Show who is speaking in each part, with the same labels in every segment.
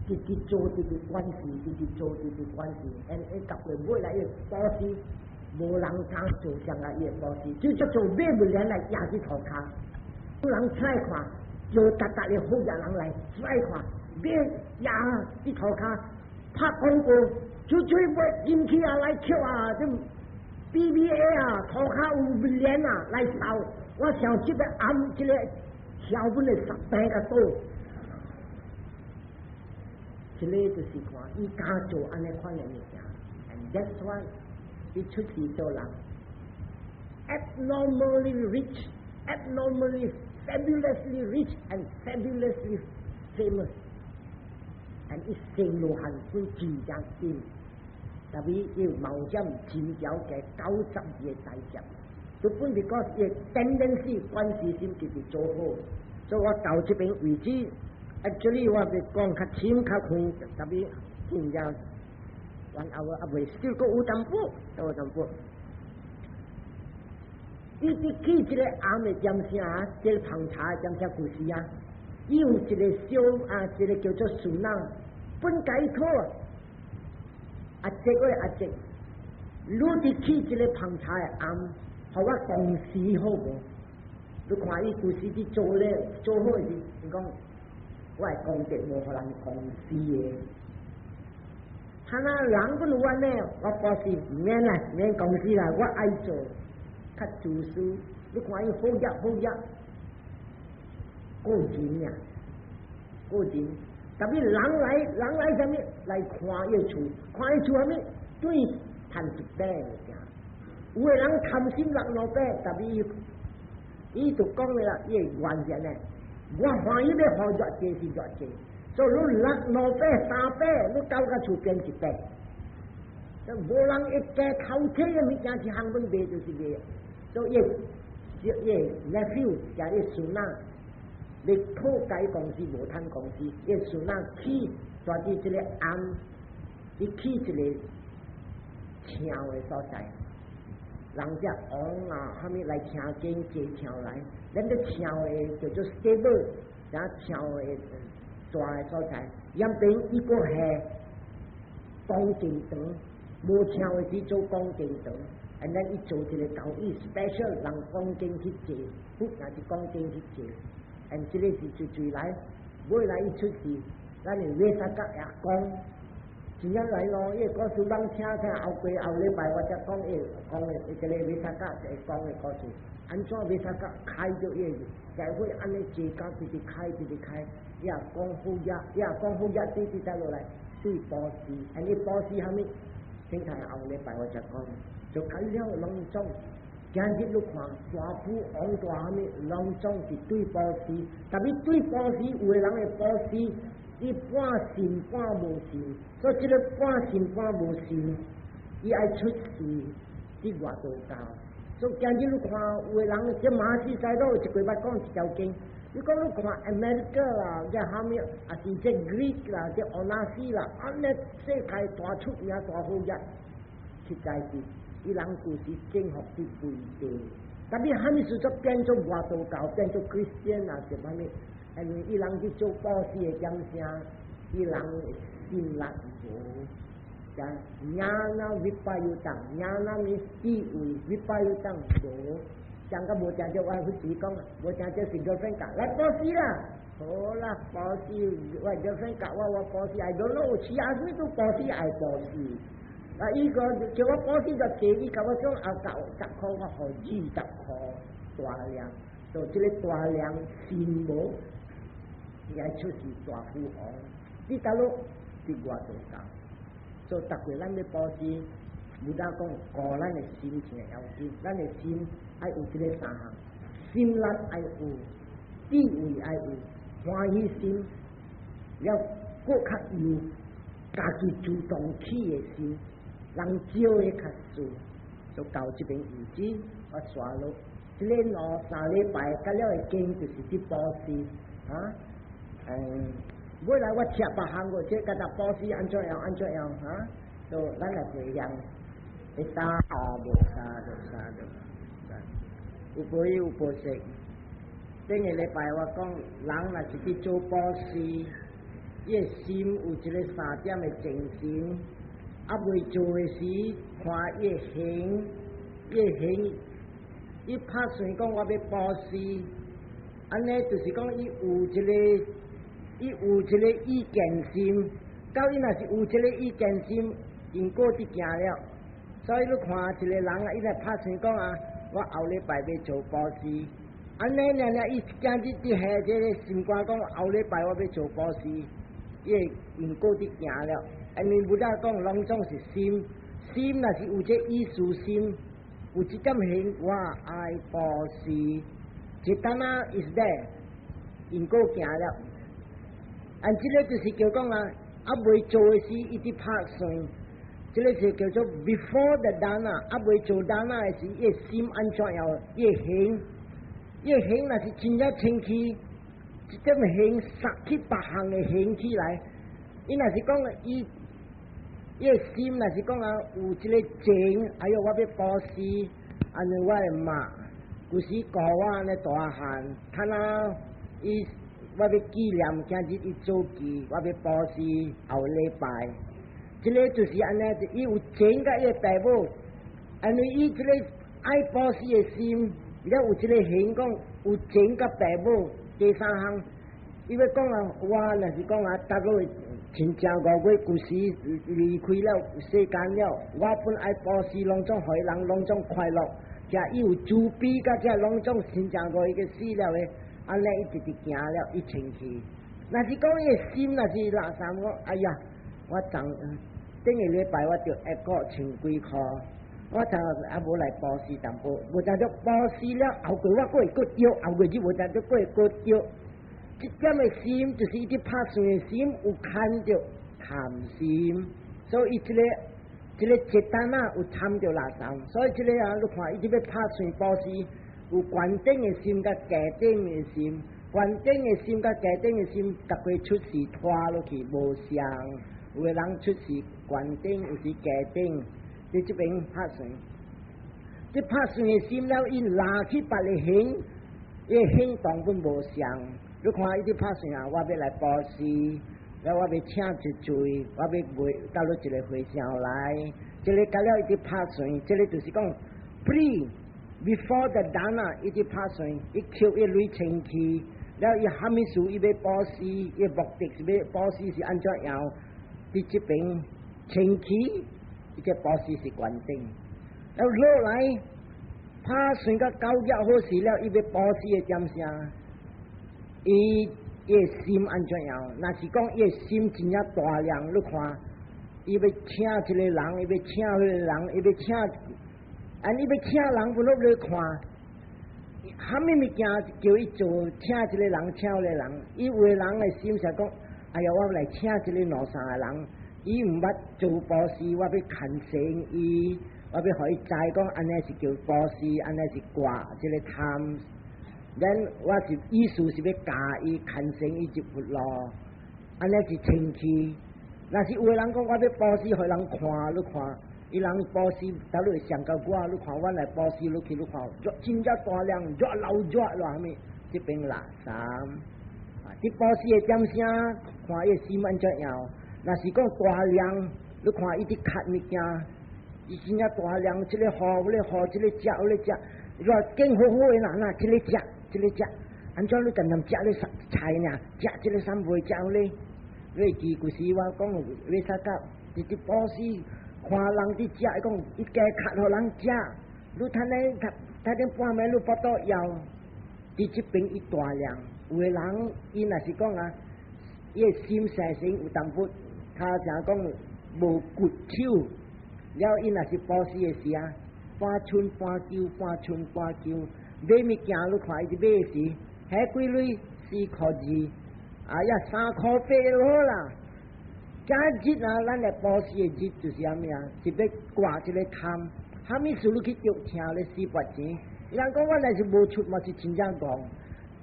Speaker 1: 直直做直直關係，直直做直直關係，and 伊甲過尾來伊布施，無人敢做啥個伊布施，就叫做買物件來壓佇塗跤，有人出來看，叫逐逐个好額人來出來看，買壓佇塗跤，拍廣告，出出買進去啊來捡啊，這 BBA 啊，塗跤有物件啊來收，我想這個暗這個小本的十病個多。這個就是看伊敢做按呢款的物件，and that's why 伊出世做人，abnormally rich, abnormally fabulously rich and fabulously famous，and 伊生羅漢本真正緊，特別伊有某點真條嘅92個大劫，都本 because 伊 tendency 關係心直直做好，所以我到這邊為止。Actually 我欲講較深較遠，特別真正 one hour 啊未，still 閣有淡薄，有淡薄。伊佇起這個暗的點聲，這個捧茶的點聲故事啊，伊有一個小啊，一個叫做孫仔，本該討阿叔喂阿叔，你佇起這個捧茶的暗，予我公司好無？你看伊故事佇做咧，做好是，伊講。我的功德無予人公司的，他那人不如安呢，我布施毋免啦，毋免公司啦，我愛做較自私。你看伊好額好額，過人呀，過人。特別人來人來啥物來看伊厝，看伊厝啥物對趁一塊物件。有的人貪心六兩塊，特別伊伊就講了，伊會完全呢。我歡喜欲予偌濟是偌濟，所以你六兩百三百，你到甲厝變一百，無人會加偷摕的物件，一項攏賣就是賣。所以伊伊 nephew 加伊孫仔，你討該公司無趁公司，伊孫仔去住佇這個庵，伊起一個唱的所在，人遮王啊，啥物來聽經坐唱來，咱咧唱的叫做 stable，然後唱的大的所在，嚴邊伊閣係講經堂，無唱的是做講經堂，and then 伊做一個交易 special，人講經去坐，佛也是講經去坐，and 這個是最最來，尾來伊出世，咱的 Visakha 也講。真正來咯，伊個故事人聽聽，後過後禮拜我才講伊講的，這個 Visakha 會講的故事。按怎 Visakha 開著伊個，社會按呢坐到直直開直直開，伊也講好額，伊也講好額，直直再落來對布施，按呢布施蝦米？聽睇後禮拜我才講，就開了攏總。今日你看大富翁大蝦米，攏總是對布施，特別對布施，有的人的布施。伊半信半無信，所以這個半信半無信，伊愛出世佇外道教。所以今日你看有的人，這馬戲在都一過捌講一條經。你講你看 America 啦，這蝦米，抑是這 Greek 啦，這俄羅斯啦，按呢世界大出名大好額，實在是伊人故事正學佇背地。特別蝦米時陣變做外道教，變做 Christian 啊，是蝦米？因為伊人去做布施的點聲，伊人心力無，講 ñāṇa vippayuttaṃ，ñāṇa 咪智慧，vippayuttaṃ 無，講個無聽著我去時講，無聽著是 girlfriend 教來布施啦，好啦，布施，我 girlfriend 教我我布施，I don't know，she ask me to 布施愛布施，啊，伊個叫我布施就濟，伊共我講啊，10塊我予20塊大量，就這個大量心無。伊愛出世大富翁，你倒落佇外道教，所以逐個咱欲布施，無得講顧咱的心情要緊，咱的心愛有這個三項，心力愛有，智慧愛有，歡喜心，了閣較有家己主動起的心，人少的較少，就到這邊為止，我煞落，這個兩三禮拜，甲了的經就是佇布施，啊。嗯，尾來我吃別項個，這個甲布施按怎樣按怎樣哈？就咱來回向，一三二無三六三六，有布施有布施。頂個禮拜我講，人若是去做布施，伊的心有一个三點的精神，猶未做的時，看伊的行，伊的行，伊拍算講我欲布施，按呢就是講伊有這個意見心，到伊若是有這個意見心，因果佇行了。所以你看一個人啊，伊來拍算講啊，我後禮拜欲做布施，按呢爾爾，伊今日佇下這個心肝講後禮拜我欲做布施，伊會因果佇行了。因為 Buddha 講攏總是心，心若是有這意思心，有這點行，我愛布施，這點仔 is there，因果行了。按這個就是叫講啊，猶未做的時，伊佇拍算，這個是叫做 before the dana，猶未做 dana 的時，伊心按怎樣，伊行，伊行若是真正清氣，這點行殺去別項的行起來，伊若是講伊，伊的心若是講啊，有這個情，哎喲，我欲布施，按呢我的媽，舊時顧我按呢大漢，看啊，伊。我欲紀念今日伊早期，我欲布施後禮拜，這個就是按呢，伊有情佮伊的爸母，因為伊這個愛布施的心，了有這個行講有情佮爸母，第三項，伊欲講啊，我若是講啊，逐個親像五月舊時離開了世間了，我本愛布施，攏總予人攏總快樂，遮伊有慈悲佮這攏總親像五月個死了的。按呢伊直直行了，伊清氣。若是講伊的心，若是垃圾，講哎呀，我昨頂個禮拜我著一個千幾箍，我昨猶無來布施淡薄，無當作布施了，後過我閣會閣著，後個日無當作閣會閣著。這點的心就是伊佇拍算的心有牽著貪心，所以伊這個 cetana 有參著垃圾，所以這個啊，你看伊佇欲拍算布施。有懸頂的心佮低頂的心，懸頂的心佮低頂的心，逐個出世拖落去無相。有的人出世懸頂，有時低頂，佇這邊拍算，這拍算的心了，伊拿去別个行，伊行動本無相。你看伊佇拍算啊，我欲來布施，了我欲請一喙，我欲賣倒落一個和尚來，這個甲了伊佇拍算，這個就是講 pre。Before the dana，伊佇拍算，伊抾伊鐳清氣，了伊蝦米事伊欲布施，伊目的是欲布施是按怎樣？佇這邊清氣，伊這布施是懸頂。了落來拍算甲九月好勢了，伊欲布施的點聲，伊伊的心按怎樣？若是講伊的心真正大量，你看，伊欲請一個人，伊欲請彼個人，伊欲請。啊！你欲請人本攏咧看，蝦米物件叫伊做，請一個人，請彼個人。伊有的人的心是講：哎呀，我來請這個兩三個人，伊毋捌做布施，我欲牽成伊，我欲予伊知講，按呢是叫布施，按呢是掛這個貪。咱我是意思是欲教伊牽成伊入佛路，按呢是清氣。若是有的人講我欲布施，予人看，你看。伊人布施，倒你會想到我，你看我來布施落去，你看，真正大量，熱鬧熱鬧蝦米？這邊垃圾啊！佇布施的點聲，看伊心按怎樣？若是講大量，你看伊佇磕物件，伊真正大量，這個予，彼個予，這個食，彼個食，你話見好好的人啊，這個食，這個食，按怎你恬恬食咧菜爾？食這個三袂食彼個？你會記舊時我講欲薩甲，直直布施。看人佇食，伊講伊加較予人食，你趁咧趁點半暝你腹肚枵，佇這邊伊大量，有的人伊若是講啊，伊的心細心有淡薄，他誠講無骨手，了伊若是布施的時啊，半春半秋，半春半秋，買物件你看伊佇買時，彼幾鐳4箍2，哎呀3箍8就好啦。今日啊，咱來布施的日就是啥物啊？是欲掛這個貪，蝦米事你去著聽咧四百錢？人講我若是無出嘛是真正戇，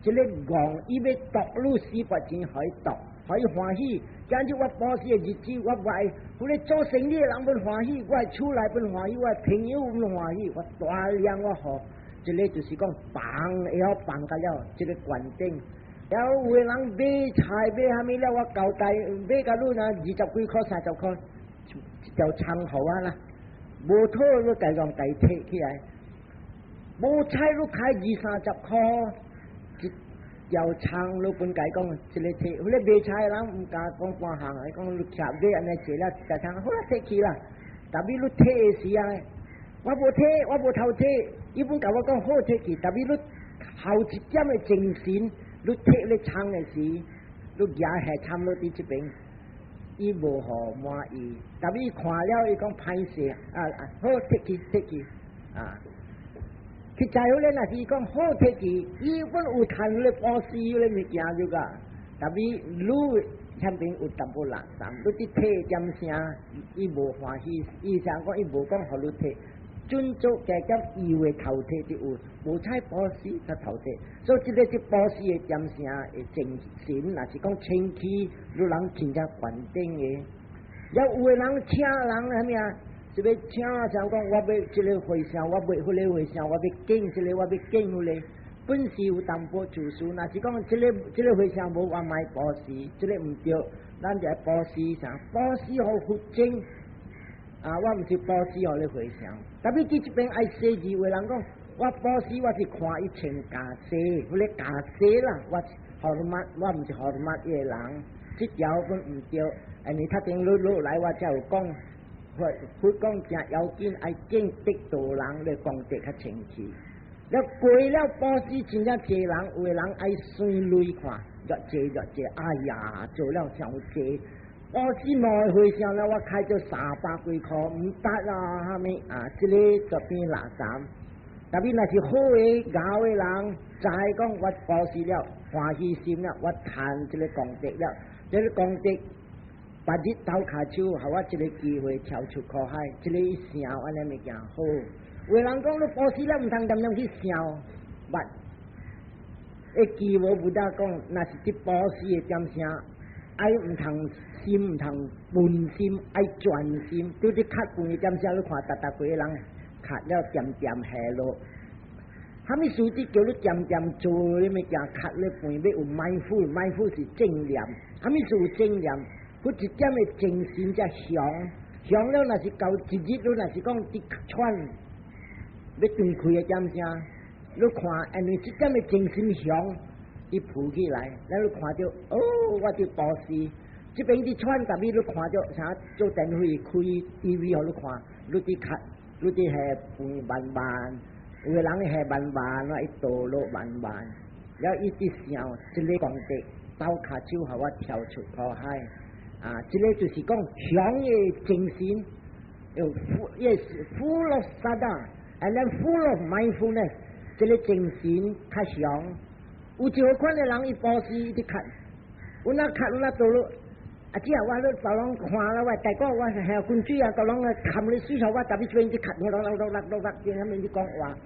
Speaker 1: 這個戇伊欲度你四百錢予伊度，予伊歡喜。今日我布施的日子，我愛，彼個做生意的人本歡喜，我厝內本歡喜，我朋友本歡喜，我大量我予，這個就是講放會曉放甲了，這個懸頂。有有的人買菜買啥物了，我交代買共你若20幾箍30箍，一條蔥予我啦。無妥你家用家提起來，無菜你開二三十箍，一條蔥你本家講一个提，彼个賣菜的人毋敢講半項，伊講你徛買按呢坐了一條蔥，好啦，提去啦。但欲你提的時啊，我無提，我無偷提，伊本共我講好提去，但欲你後一點的精神，你提咧蔥的時，你舉下參落佇這邊，伊無予滿意，但伊看了伊講歹勢啊啊，好提去提去啊。實在好咧，若是伊講好提去，伊本有趁咧布施咧物件就個，但伊你前邊有淡薄垃圾，你佇提點聲，伊無歡喜，伊想講伊無講予你提。準做加減以為頭提就有，無彩布施才頭提，所以這个是布施的點聲的精神，若是講清氣，你人真正懸頂的。有有的人請人啥物啊？是欲請像講我欲這个和尚，我欲彼个和尚，我欲敬這个，我欲敬彼个。本是有淡薄自私，若是講這个這个和尚無，我莫布施，這个毋對，咱就愛布施啥？布施予佛經。啊！我毋是布施予你和尚，特別佇這邊愛細緻，有的人講，我布施我是看伊穿袈裟，彼个袈裟啦，我 hormat，我毋是 hormat 伊個人，這條本毋對。因為頭頂落落來，我才有講，佛佛講誠要緊，愛敬得道人來功德較清氣。了過了布施真正濟人，有的人愛算鐳看，越濟越濟，哎呀，做了傷濟。布施兩个和尚了，我開咗300幾箍，毋得啊！啥物啊？這个就變垃圾。特別若是好的、𠢕的人，知講我布施了，歡喜心了，我趁這个功德了，這个功德，別日鬥跤手，予我這个機會跳出苦海，這个想按呢物件好。有的人講你布施了，毋通恬恬去想，捌。會記無佛講，若是佇布施的點聲，愛毋通心毋通分心，愛專心。拄佇磕飯的點聲，你看逐逐幾个人磕了恬恬下落。啥物事佇叫你恬恬做你物件，磕咧飯欲有 mindful，mindful 是正念。啥物事有正念？佢一點的精神才強，強了若是到一日，你若是講佇喘，欲斷氣的點聲，你看，因為這點的精神強，伊浮起來，咱你看著，哦，我佇布施，這邊佇喘，但欲你看著啥做電視開 TV 予你看，你佇磕，你佇下飯慢慢，有的人下慢慢，我伊倒落慢慢，了伊佇想，這个功德鬥跤手予我跳出苦海，啊，這个就是講強的精神，有 yes full of saddha，and then full of mindfulness，這个精神較強。有一個款的人，伊布施伊佇磕，有那磕有那倒落，啊！這下我咧都攏看了，我大哥我下滾水啊，都攏含咧水頭，我特別這邊佇磕，落落落落落落，邊遐面佇講話，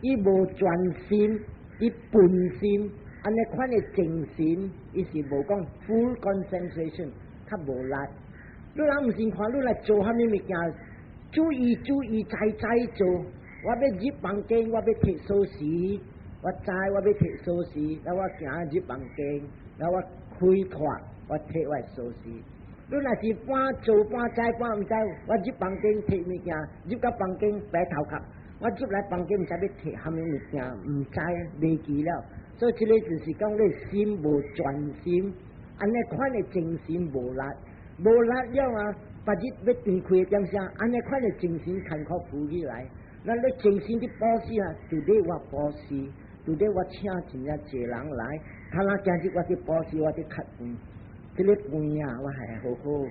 Speaker 1: 伊無專心，伊分心，按呢款的精神，伊是無講 full concentration，較無力。你人毋是看你來做啥物物件，注意注意知知做。我欲入房間，我欲提鎖匙。我知我欲提鎖匙，然後我行入房間，然後我開脫，我提我鎖匙。你若是半做半知半毋知，我入房間提物件，入到房間白頭殼，我入來房間毋知欲提啥物物件，毋知袂記了。所以這个就是講你心無專心，按呢款的精神無力，無力了啊！別日欲斷氣的點聲，按呢款的精神艱苦浮起來。咱咧精神佇布施啊，就咧我布施，就咧我請真正濟人來，他若今日我佇布施，我佇磕飯，這个飯啊，我還好好。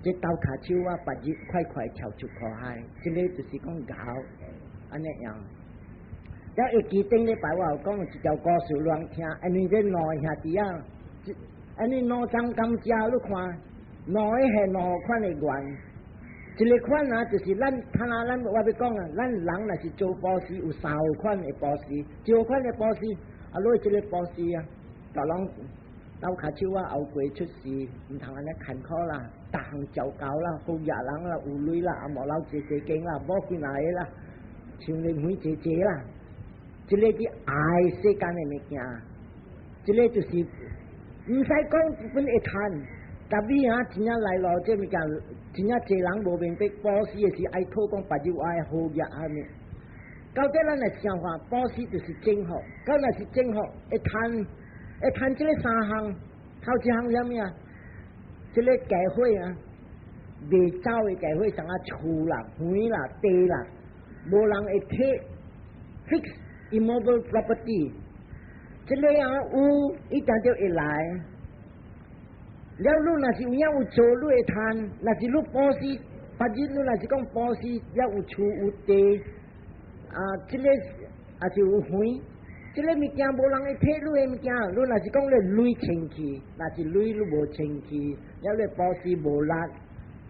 Speaker 1: 這鬥跤手我別日快快跳出苦海，這个就是講𠢕按呢樣。了會記頂禮拜我有講一條故事，亂聽，因為這兩個兄弟啊，因為兩種甘蔗，你看，兩个係兩款的願。一个款啊，就是咱，看啊，咱我欲講啊，咱人若是做布施，有三款的布施，一款的布施，啊，攞這个布施啊，逐人鬥跤手啊，後過出世，毋通按呢艱苦啦，逐項照教啦，好額人啦，有鐳啦，啊無老濟濟間啦，某幾若個啦，像你每濟濟啦，這个是愛世間的物件，這個就是毋使講本會趁，但係啊，真正來咯，這物件真正濟人無明白，布施的是愛討講別日愛好業啥物。到底咱來想法，布施就是正學，到若是正學，會趁會趁這個三項，頭一項啥物啊？這個家伙啊，袂走的家伙，像啊厝啦、園啦、地啦，無人會提 fixed immovable property。這個啊有，伊定著會來。了，你若是有影有做，你會趁；若是你布施，別日你若是講布施，也有厝有地，啊，這個也是有園，這個物件無人會提你的物件。你若是講你鐳清氣，若是鐳你無清氣，了你布施無力，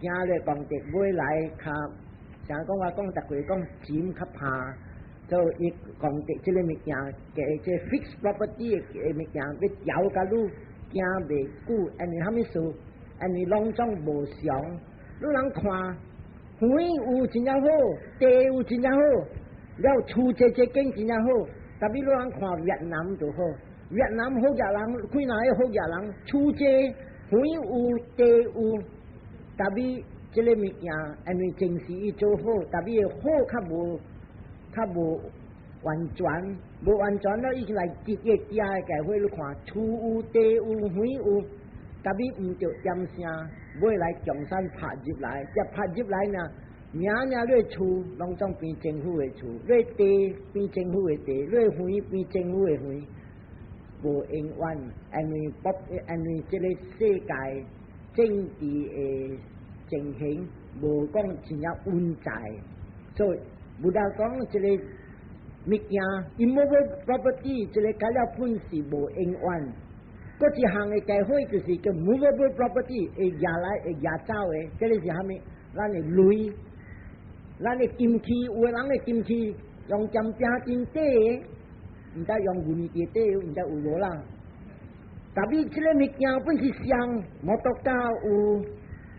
Speaker 1: 驚你功德買來較，像講我講逐過講錢較怕，所以功德這個物件，嘅這 fixed property 的物件欲調共你。驚袂久，因為啥物事？因為攏總無常。你人看，園有真正好，地有真正好，了厝這這間真正好。特別你人看越南就好，越南好額人，幾若個好額人，厝濟，園有地有，特別這個物件，因為前世伊做好，特別好較無完全，無完全了，伊來直個食的家伙，你看厝有地有園有，特別毋著點聲，尾來共產拍入來，一拍入來呢，名名你厝攏總變政府的厝，你地變政府的地，你園變政府的園，無永遠，因為不，因為這個世界政治的情形無講真正穩在，所以無得講這個物件，immovable property，這個改了本是無永遠。閣一項的家伙就是叫 movable property，會掠來會掠走的，這個是啥物？咱的鐳，咱的金器，有的人的金器用針拚真短的，毋知用銀的短，毋知有無啦。特別這個物件本是雙，摩托車有，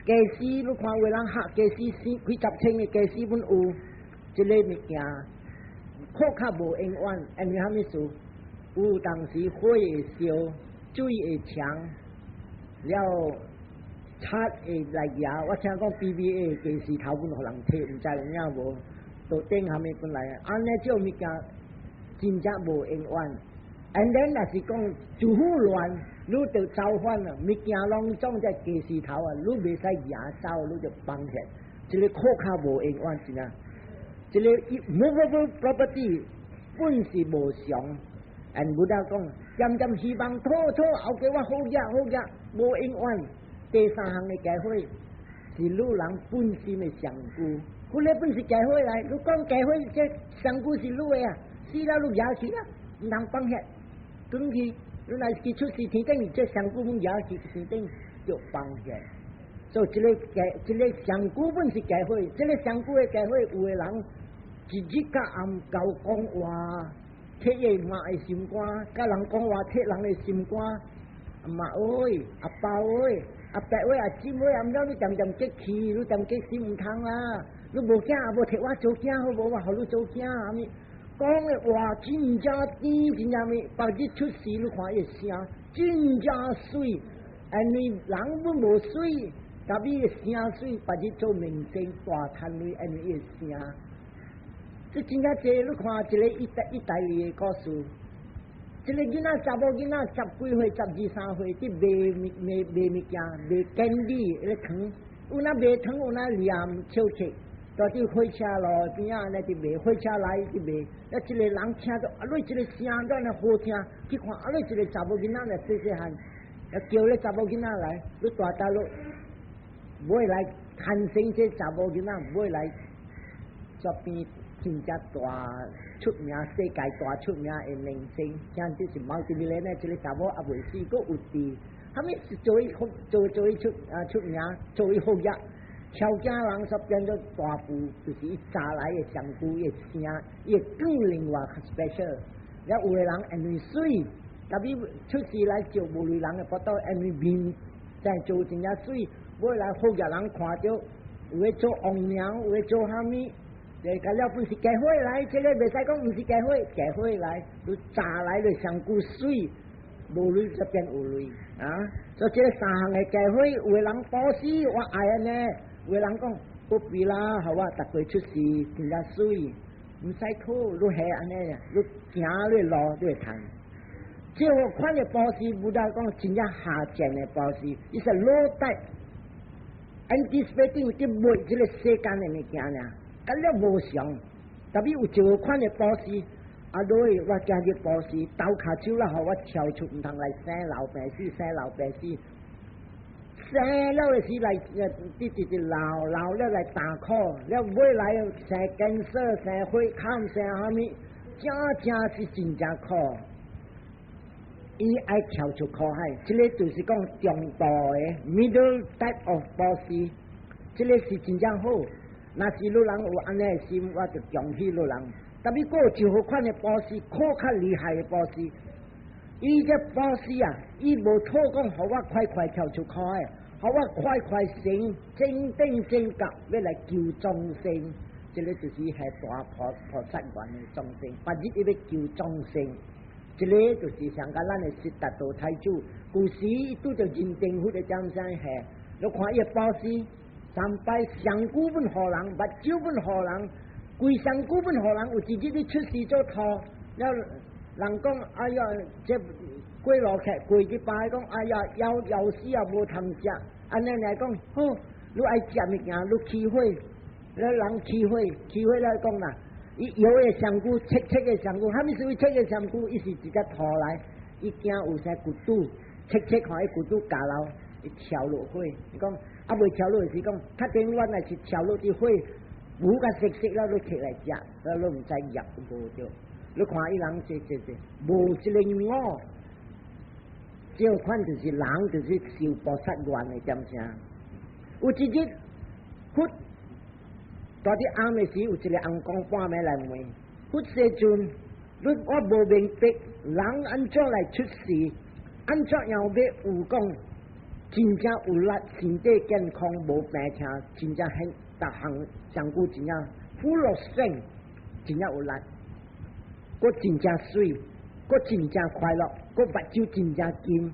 Speaker 1: 家私你看有的人客家私四幾十千的家私本有，這個物件確較無永遠，因為啥物事？有當時火會燒，水會沖，了賊會來蜈。我聽講 PBA 家私頭本予人提，毋知有影無？桌頂啥物本來，按呢這物件真正無永遠。And then 若是講政府亂，你就造反啊！物件攏總在家私頭啊，你袂使蜈走，你就放下。這個確較無永遠真啊！這個 movable property 本是無常，and 無得講，漸漸希望討討後家我好額好額，無永遠。第三項的家伙是你人本身的上具，佢咧本是家伙來，你講家伙這上具是你的啊，死了你攑去啦，毋通放下。轉去，你若是出世天頂，這上具本攑去天頂就放下。所以這個家，這個上具本是家伙，這個上具的家伙，有的人一日到暗𠢕講話，提伊媽的心肝，佮人講話提人的心肝。阿媽喂，阿爸喂，阿伯喂，阿姊喂，毋知你漸漸激氣，你漸激死毋通啦！你無囝也無提我做囝好無？我予你做囝啥物？講的話真正甜，真正物，別日出世你看伊聲真正媠，因為人本無媠，特別聲媠，別日做明星大趁鐳，因為伊聲。這真正濟，你看一個意大利的故事，這個囡仔查某囡仔十幾歲、十二三歲，佇賣賣賣物件，賣 candy 彼個糖，有哪賣糖，有哪念笑册。蹛佇火車路邊仔按呢佇賣，火車來佇賣，啊，一個人聽著，啊，你這個聲怎呢好聽？去看，啊，你這個查某囡仔呢細細漢，啊，叫咧查某囡仔來，你大大路尾來牽生這查某囡仔，尾來這邊真正大出名，世界大出名的明星，像這是 multi-millionaire，這個查某猶未死，閣有佇，啥物是做伊做做伊出啊出名，做伊好額。超驚人說變做大富，就是伊早來的上具的聲，伊的更另外較 special。了有的人因為媠，特別出世來照無類人的腹肚，因為面在做真正媠，尾來好額人看著，有的做王娘，有的做啥物，這個了本是家伙來，這個袂使講毋是家伙，家伙來，你早來的上具媠，無鐳才變有鐳啊！所以這三項的機會，有的人布施我愛按呢，有的人講不必啦，予我逐過出世真正媠，毋使討，你係按呢，你行你路你會趁。這個款的布施，Buddha 講真正下賤的布施，伊是 low type。anticipating 去賣這個世間的物件爾，佮了無常。特別有一個款的布施，啊，落我今日布施，鬥跤手啦，予我跳出，毋通來生老病死，生老病死，生了的時來，直直直老老了來大苦，了尾來生 cancer、生血坎、生啥物，真正是真正苦。伊愛跳出苦海，這個就是講中道的 middle type of 布施，這個是真正好。若是汝人有按呢的心，我就恭喜汝人。特別閣有一號款的布施，較厲害的布施。伊這布施啊，伊無討講，予我快快跳出苦海，予我快快成正等正覺，欲來救眾生。這個就是係大菩薩願的眾生，別日伊欲救眾生。這個就是像佮咱的悉達多太子，舊時伊拄著認定佛的掌聲下，你看伊布施三擺上久本予人，目睭本予人，規身軀本予人，有一日你出世做兔，了人講哎呀，這過路客過一擺講哎呀，枵枵死啊，無通食，按呢來講好，你愛食物件，你起火，了人起火，起火來講啦。伊搖的身軀，切切的身軀，啥物事切的身軀？伊是一隻兔來，伊驚有啥骨拄，切切看伊骨拄咬落，伊跳落火。伊講啊，未跳落是講，較定我若是跳落佇火，無共熟熟了，你摕來食，了你毋知業無著。你看伊人這這這，無這個我，這款就是人，就是受菩薩願的點聲。有一日，佛蹛佇暗的時，有一個尪公半暝來問佛世尊：你我無明白，人按怎來出世？按怎樣欲有講真正有力，身體健康，無病痛，真正很逐項上久真正 full of strength，真正有力，閣真正媠，閣真正快樂，閣目睭真正金。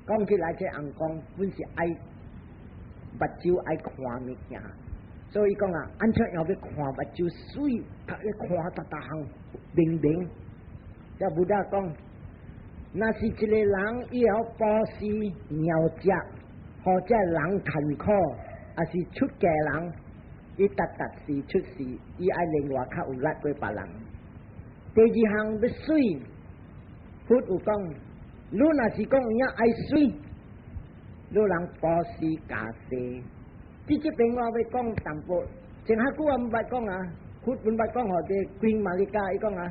Speaker 1: 講起來，這尪公本是愛目睭愛看物件。所以講啊，按怎樣欲看目睭媠，逐日看逐逐項明明。這 Buddha 講，若是一個人伊曉布施貓食，或者人艱苦，抑是出家人，伊逐逐時出世，伊愛另外較有力過別人。第二項欲媠，佛有講，你若是講有影愛媠，你人布施袈裟。佇這邊我欲講淡薄，前較久我毋捌講啊，佛本捌講予這 Queen Malika 伊講啊，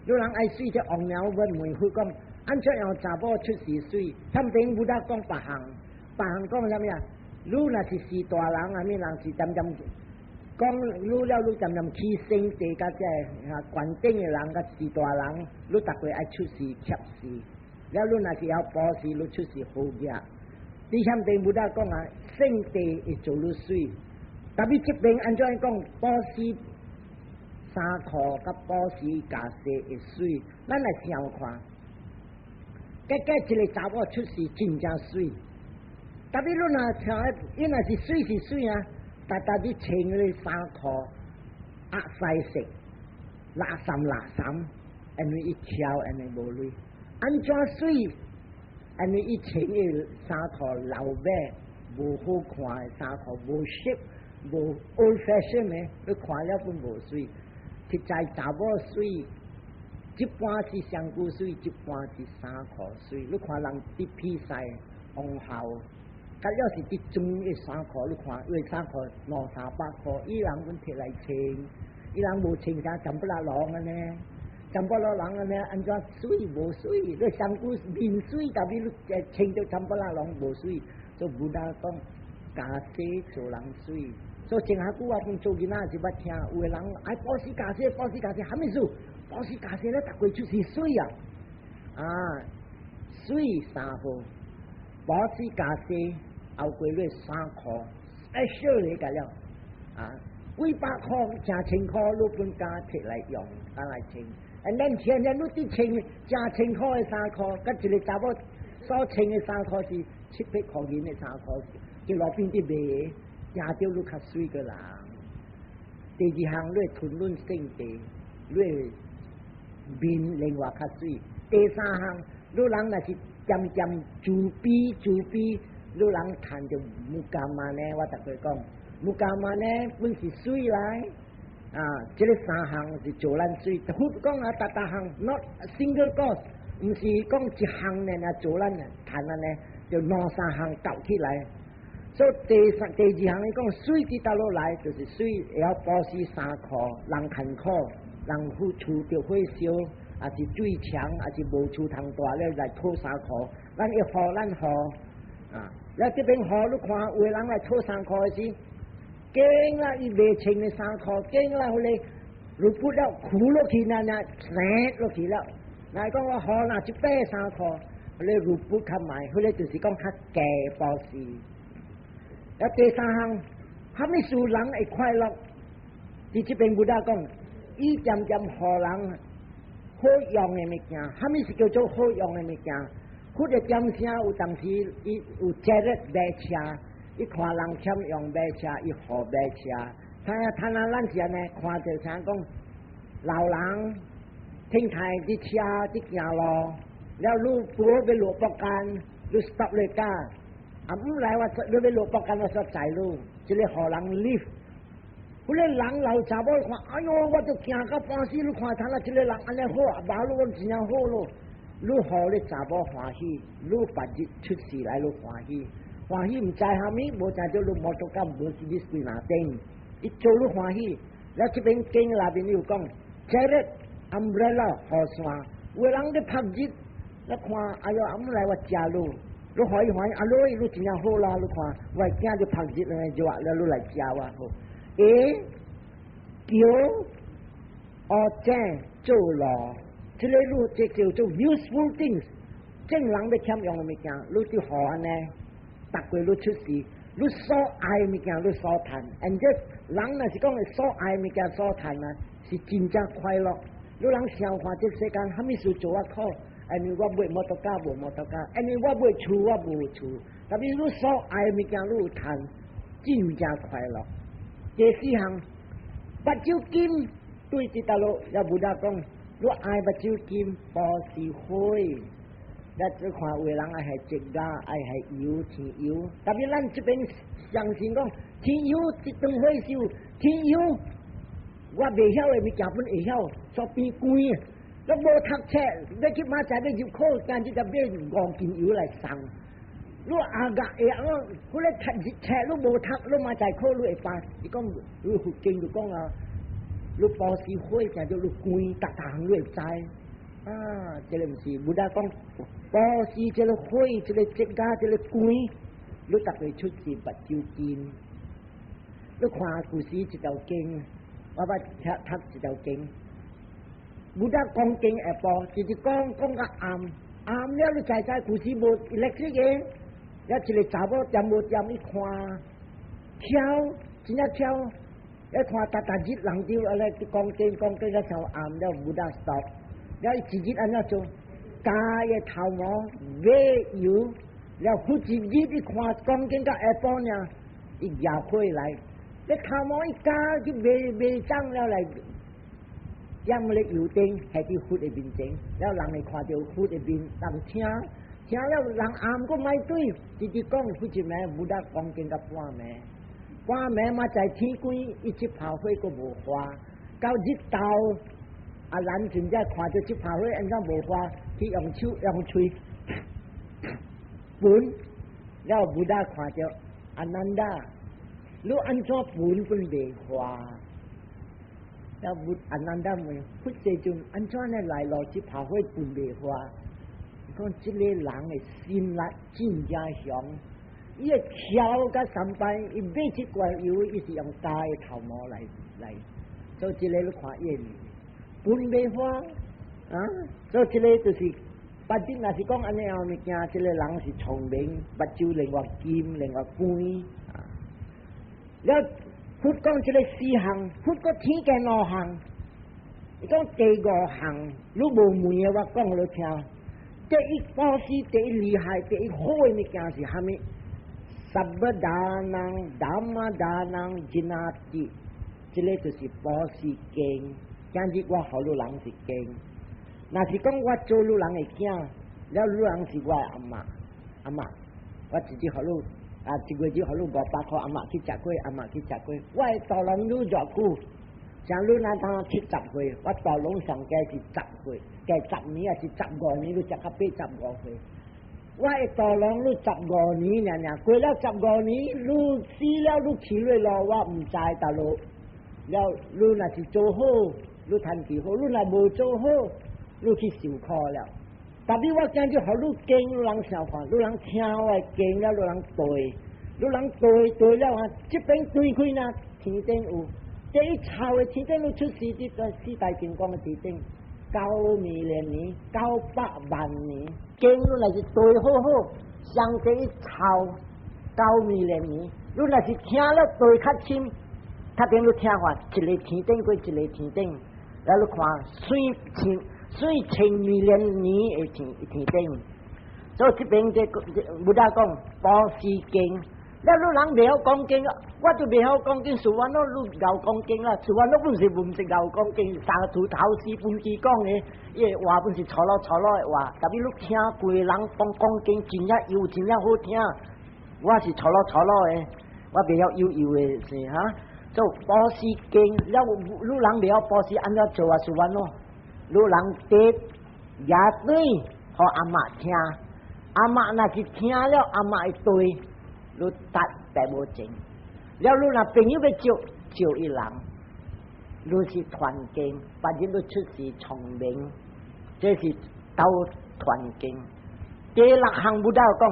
Speaker 1: 你人愛媠，這王娘欲問佛講，按怎樣查某出世媠？他們 Buddha 講別項，別項講啥物啊？你若是士大人，啥物人是漸漸講，你了你漸漸起聖地佮這個官頂的人佮士大人，你逐個愛出世攝事。了你若是曉布施，你出世好額。佇遐邊 Buddha 講啊，聖地會做你媠，特別這邊按怎講，布施衫褲佮布施袈裟會媠，咱來想看，結果一個查某出世真正媠，特別你若聽，伊若是媠是媠啊，逐逐你穿彼個衫褲壓西色，垃圾垃圾，因為伊挑，因為無鐳，按怎媠？因為伊穿的衫褲老尾無好看的衫褲，無色，無 old fashion 的，你看了本無媠。實在查某媠，一半是身軀媠，一半是衫褲媠。你看人佇比賽王后，佮了是佇裝的衫褲，你看伊衫褲兩三百箍，伊人阮摕來穿，伊人無穿啥，全部拉狼按呢。全部老人按呢，按怎媠無媠？你身軀面媠，特別你穿著全部拉狼無媠，所以 Buddha 講袈裟做人媠。所以前下久我阮做囡仔時捌聽，有的人愛布施袈裟，布施袈裟，啥物事？布施袈裟咧，逐過出世媠啊！啊，媠三號，布施袈裟後過你衫褲，special 嚟個了啊，幾百箍、成千箍，你本敢摕來用，敢來穿。And then 天天你佇穿誠清苦的衫褲，佮一个查某所穿的衫褲是七八箍銀的衫褲，佇路邊佇賣的，行著愈較媠過人。第二項你會吞忍性地，你會面另外較媠。第三項，你人若是漸漸慈悲慈悲，你人趁著無甘嘛呢？我逐個講，無甘嘛呢，本是媠來。啊，這个三項是做咱媠。佛講啊，逐逐項，not single cause，毋是講一項呢，做咱趁按呢，就兩三項鬥起來。所以第三、第二項伊講媠佇佗落來，就是媠會曉布施衫褲，人艱苦，人夫厝著火燒，抑是水牆，抑是無厝通蹛了來討衫褲，咱會予咱予啊！了這邊予你看，有的人來討衫褲的時，驚啦！伊袂穿的衫褲，驚啦！彼个如不了苦落去那那生落去了。來講我予若一百衫褲，彼个如不較賣，彼个就是講較低布施。啊，第三項，蝦米事人會快樂？佇這邊 Buddha 講，伊漸漸予人好用的物件，蝦米是叫做好用的物件？佛的點聲有當時伊有 chariot 馬車，伊看人欠用馬車，伊予馬車。睇下睇下咱是按呢，看著像講老人停台佇車佇行路，了你拄好欲落壆間，你 stop 咧架，啊毋來我你欲落壆間我煞載你，這个予人 lift。彼个人老查某看，哎喲，我著驚到半死，你看睇下這个人按呢好，啊，馬路真正好咯。你予咧查某歡喜，你別日出世來你歡喜，歡喜毋知蝦米，無知著你摩托車無是你幾若頂，伊做你歡喜。了這邊經內面有講，chariot umbrella 雨傘，有的人咧曬熱，你看，哎喲，阿姆來我食你，你歡喜歡喜，啊，你你真正好啦，你看，我的囝就曬熱咧，熱了你來食我好。欸，橋烏井做路，這个路這叫做 useful things，正人欲欠用的物件，你就予按呢，逐過你出世，你所愛的物件你所趁，and 這人若是講所愛的物件所趁啊，是真正快樂。你人想看這世間，蝦米事做我苦？因為我買摩托車無摩托車，因為我買厝我無厝，但是你所愛的物件你有趁，真正快樂。第四項，目睭金對佇佗落，也 Buddha 講，你愛目睭金布施火，咱只看有的人愛係植牙，愛係油添油，特別咱這邊相信講添油一頓火燒，添油我袂曉的物件本會曉，所變貴。你無讀冊，欲去馬仔欲入考，今日就買五斤油來送。你阿個會啊？彼个讀冊你無讀，你嘛在考你會巴。伊講你佛經就講啊，你布施火，叫做你關，逐逐項你會知。啊，這个毋是，Buddha 講布施這个火，這个積加，這个關，你逐個出世目睭金。你看舊時一條經，我捌聽讀一條經。Buddha 講經下晡，直直講講到暗，暗了你知知舊時無 electric 的。了一個查某踮無踮伊看，巧，真正巧，一看逐逐日人就按呢講經講經到上暗了，Buddha stop，了伊一日按怎做？咬伊頭毛買油，了佛一日伊看講經到下晡爾，伊舉火來，你頭毛一咬去買買髒了來，點咧油燈繫佇佛的面前，了人會看著佛的面，人聽。聽了人暗閣莫對，直直講佛一暝，Buddha 講經到半暝，半暝嘛在天光，伊這炮火閣無化，到日頭，阿蘭真正看著這炮火按怎無化，去用手用喙聞，了 Buddha 看著阿難達，你按怎聞本袂化？了阿難達問佛世尊，按怎呢來落這炮火聞袂化？講這个人的心力真正強，伊會巧甲三擺，伊買這罐油，伊是用咬的頭毛來來，所以這个你看伊的本袂化啊，所以這个就是，反正若是講按呢樣物件，這个人是聰明，目睭另外金，另外光啊。了佛講這个四項，佛閣添加兩項，伊講第五項，你無問的我講予你聽。第一布施，第一厲害，第一好的物件是蝦米？Sabba dānaṃ dhamma dānaṃ jināti，這个就是布施經。今日我予汝人是經，若是講我做汝人的囝，了汝人是我的阿嬤，阿嬤，我直接予汝啊，一月就予汝500箍，阿嬤去食粿，阿嬤去食粿。我的大龍汝偌久？像汝若當70歲，我大龍上加是十歲，加十年還是十五年，汝食到85歲。我的大龍汝十五年爾爾，過了十五年，汝死了，汝去落路，我毋知佗落。了，汝若是做好，汝趁錢好；汝若無做好，汝去受苦了。特別我今日予汝經，汝人想看，汝人聽我的經了，汝人對，汝人對對了啊！這邊對開呢，天頂有。這一臭的天頂，汝出世佇個四大金剛的天頂，9 million 年，900萬年，經汝若是對好好，上第一臭9 million 年，汝若是聽了對較深，較頂汝聽看，一个天頂過一个天頂，然後你看水千水千 million 年的天天頂，所以這邊這 Buddha 講布施經。了汝人袂曉講經，我就袂曉講經，是我儂汝𠢕講經啦，是我儂本是毋是𠢕講經，三圖頭師本機講的，伊的話本是錯落錯落的話，特別汝聽規个人講講經，真正幼真正好聽。我是錯落錯落的，我袂曉幼幼的是哈。做布施經，了汝人袂曉布施按怎做啊？是我儂，汝人得也對，予阿嬤聽，阿嬤若是聽了，阿嬤會對。汝得白無情，了汝若朋友欲招招一人，汝是傳經，別日汝出世聰明，這是鬥傳經。第六項 Buddha 講，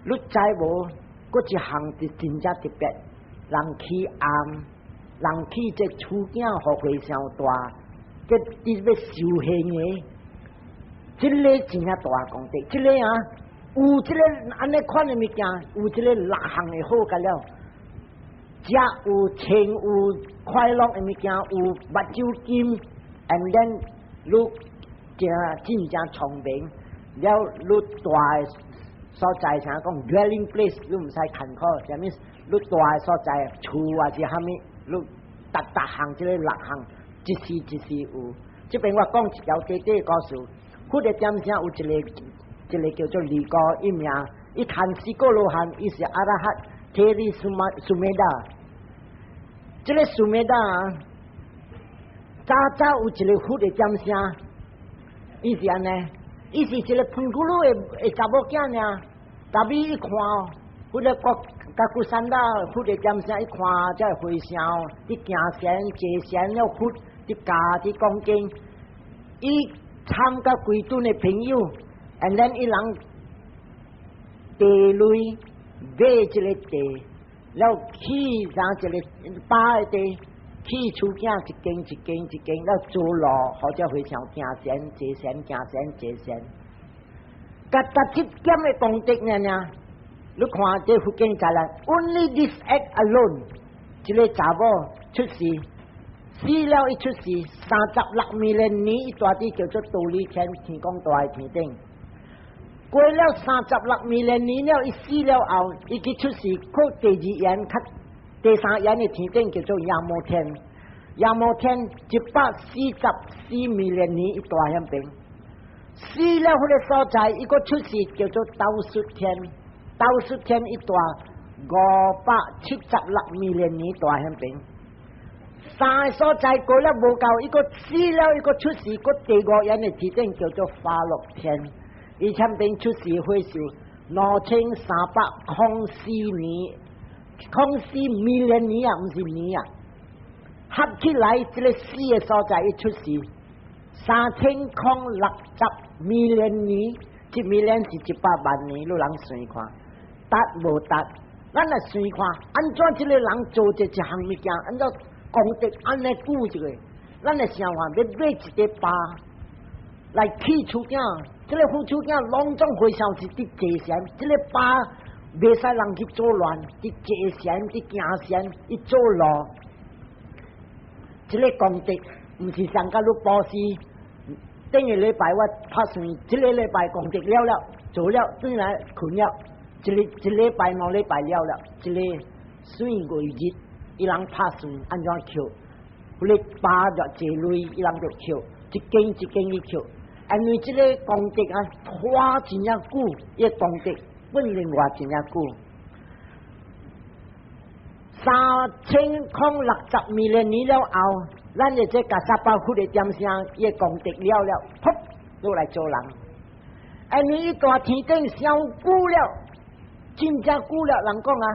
Speaker 1: 汝知無？閣一項是真正特別，人起庵，人起這厝囝予和尚住，這佇欲修行的，這个真正大功德，這个啊。有這个按呢款的物件，有這个六項的好個了，食有穿有快樂的物件，有目睭金，and then 汝真真正聰明，了汝住的所在啥講 dwelling place，汝毋使艱苦，啥物？汝住的所在厝啊是蝦米？汝逐逐項這个六項，一時一時有。這邊我講一條短短故事，佛的點聲有一个。一个叫做離果，伊名伊談四果羅漢，伊是阿羅漢，Theri Sumedha。這个 Sumedha 早早有一个佛的點聲，伊是按呢，伊是一个噴咕嚕的的查某囝爾，特別伊看，佛的國甲古山啦，佛的點聲伊看，這个和尚佇行禪坐禪了佛佇教佇講經，伊參加幾陣的朋友。And then 伊人地類買一个地，了起啥一个八个地，起厝囝一間一間一間，了做路，予這和尚行禪坐禪行禪坐禪。佮達這點的功德爾爾，你看這佛經在啦，Only this act alone，這个查某出世，死了伊出世36 million 年，伊住佇叫做忉利天天公大的天頂。過了36 million 年了，伊死了後，伊去出世，閣第二緣，較第三緣的天頂叫做夜摩天。夜摩天144 million 年，伊住遐邊。死了彼个所在，伊閣出世叫做兜率天。兜率天伊住576 million 年住遐邊。三个所在過了無夠，伊閣死了，伊閣出世，閣第五緣的天頂叫做化樂天。伊前邊出世歲數2304年，空四 million 年啊，毋是年啊，合起來這个死的所在伊出世3060 million 年，一 million 是100萬年，汝人算看，達無達？咱來算看，按怎這个人做這一項物件，按怎功德按呢久一个？咱來想看，欲買一个吧來起厝囝。這个佛厝囝攏總和尚是佇坐禪，這个吧袂使人去作亂，佇坐禪，佇行禪，伊做路。這个功德毋毋是上甲你布施。頂個禮拜我拍算，這個禮拜功德了了，做了，轉來睏了，一個一禮拜2禮拜了了，這個歲月日，伊人拍算按怎扣，彼個百偌濟鐳，伊人就扣，一間一間去扣，因為這個功德啊，拖真正久，伊個功德本另外真正久。3060 million 年了後，咱的這迦薩婆佛的點聲，伊個功德了了，噗，落來做人。因為伊蹛天頂傷久了，真正久了，人講啊，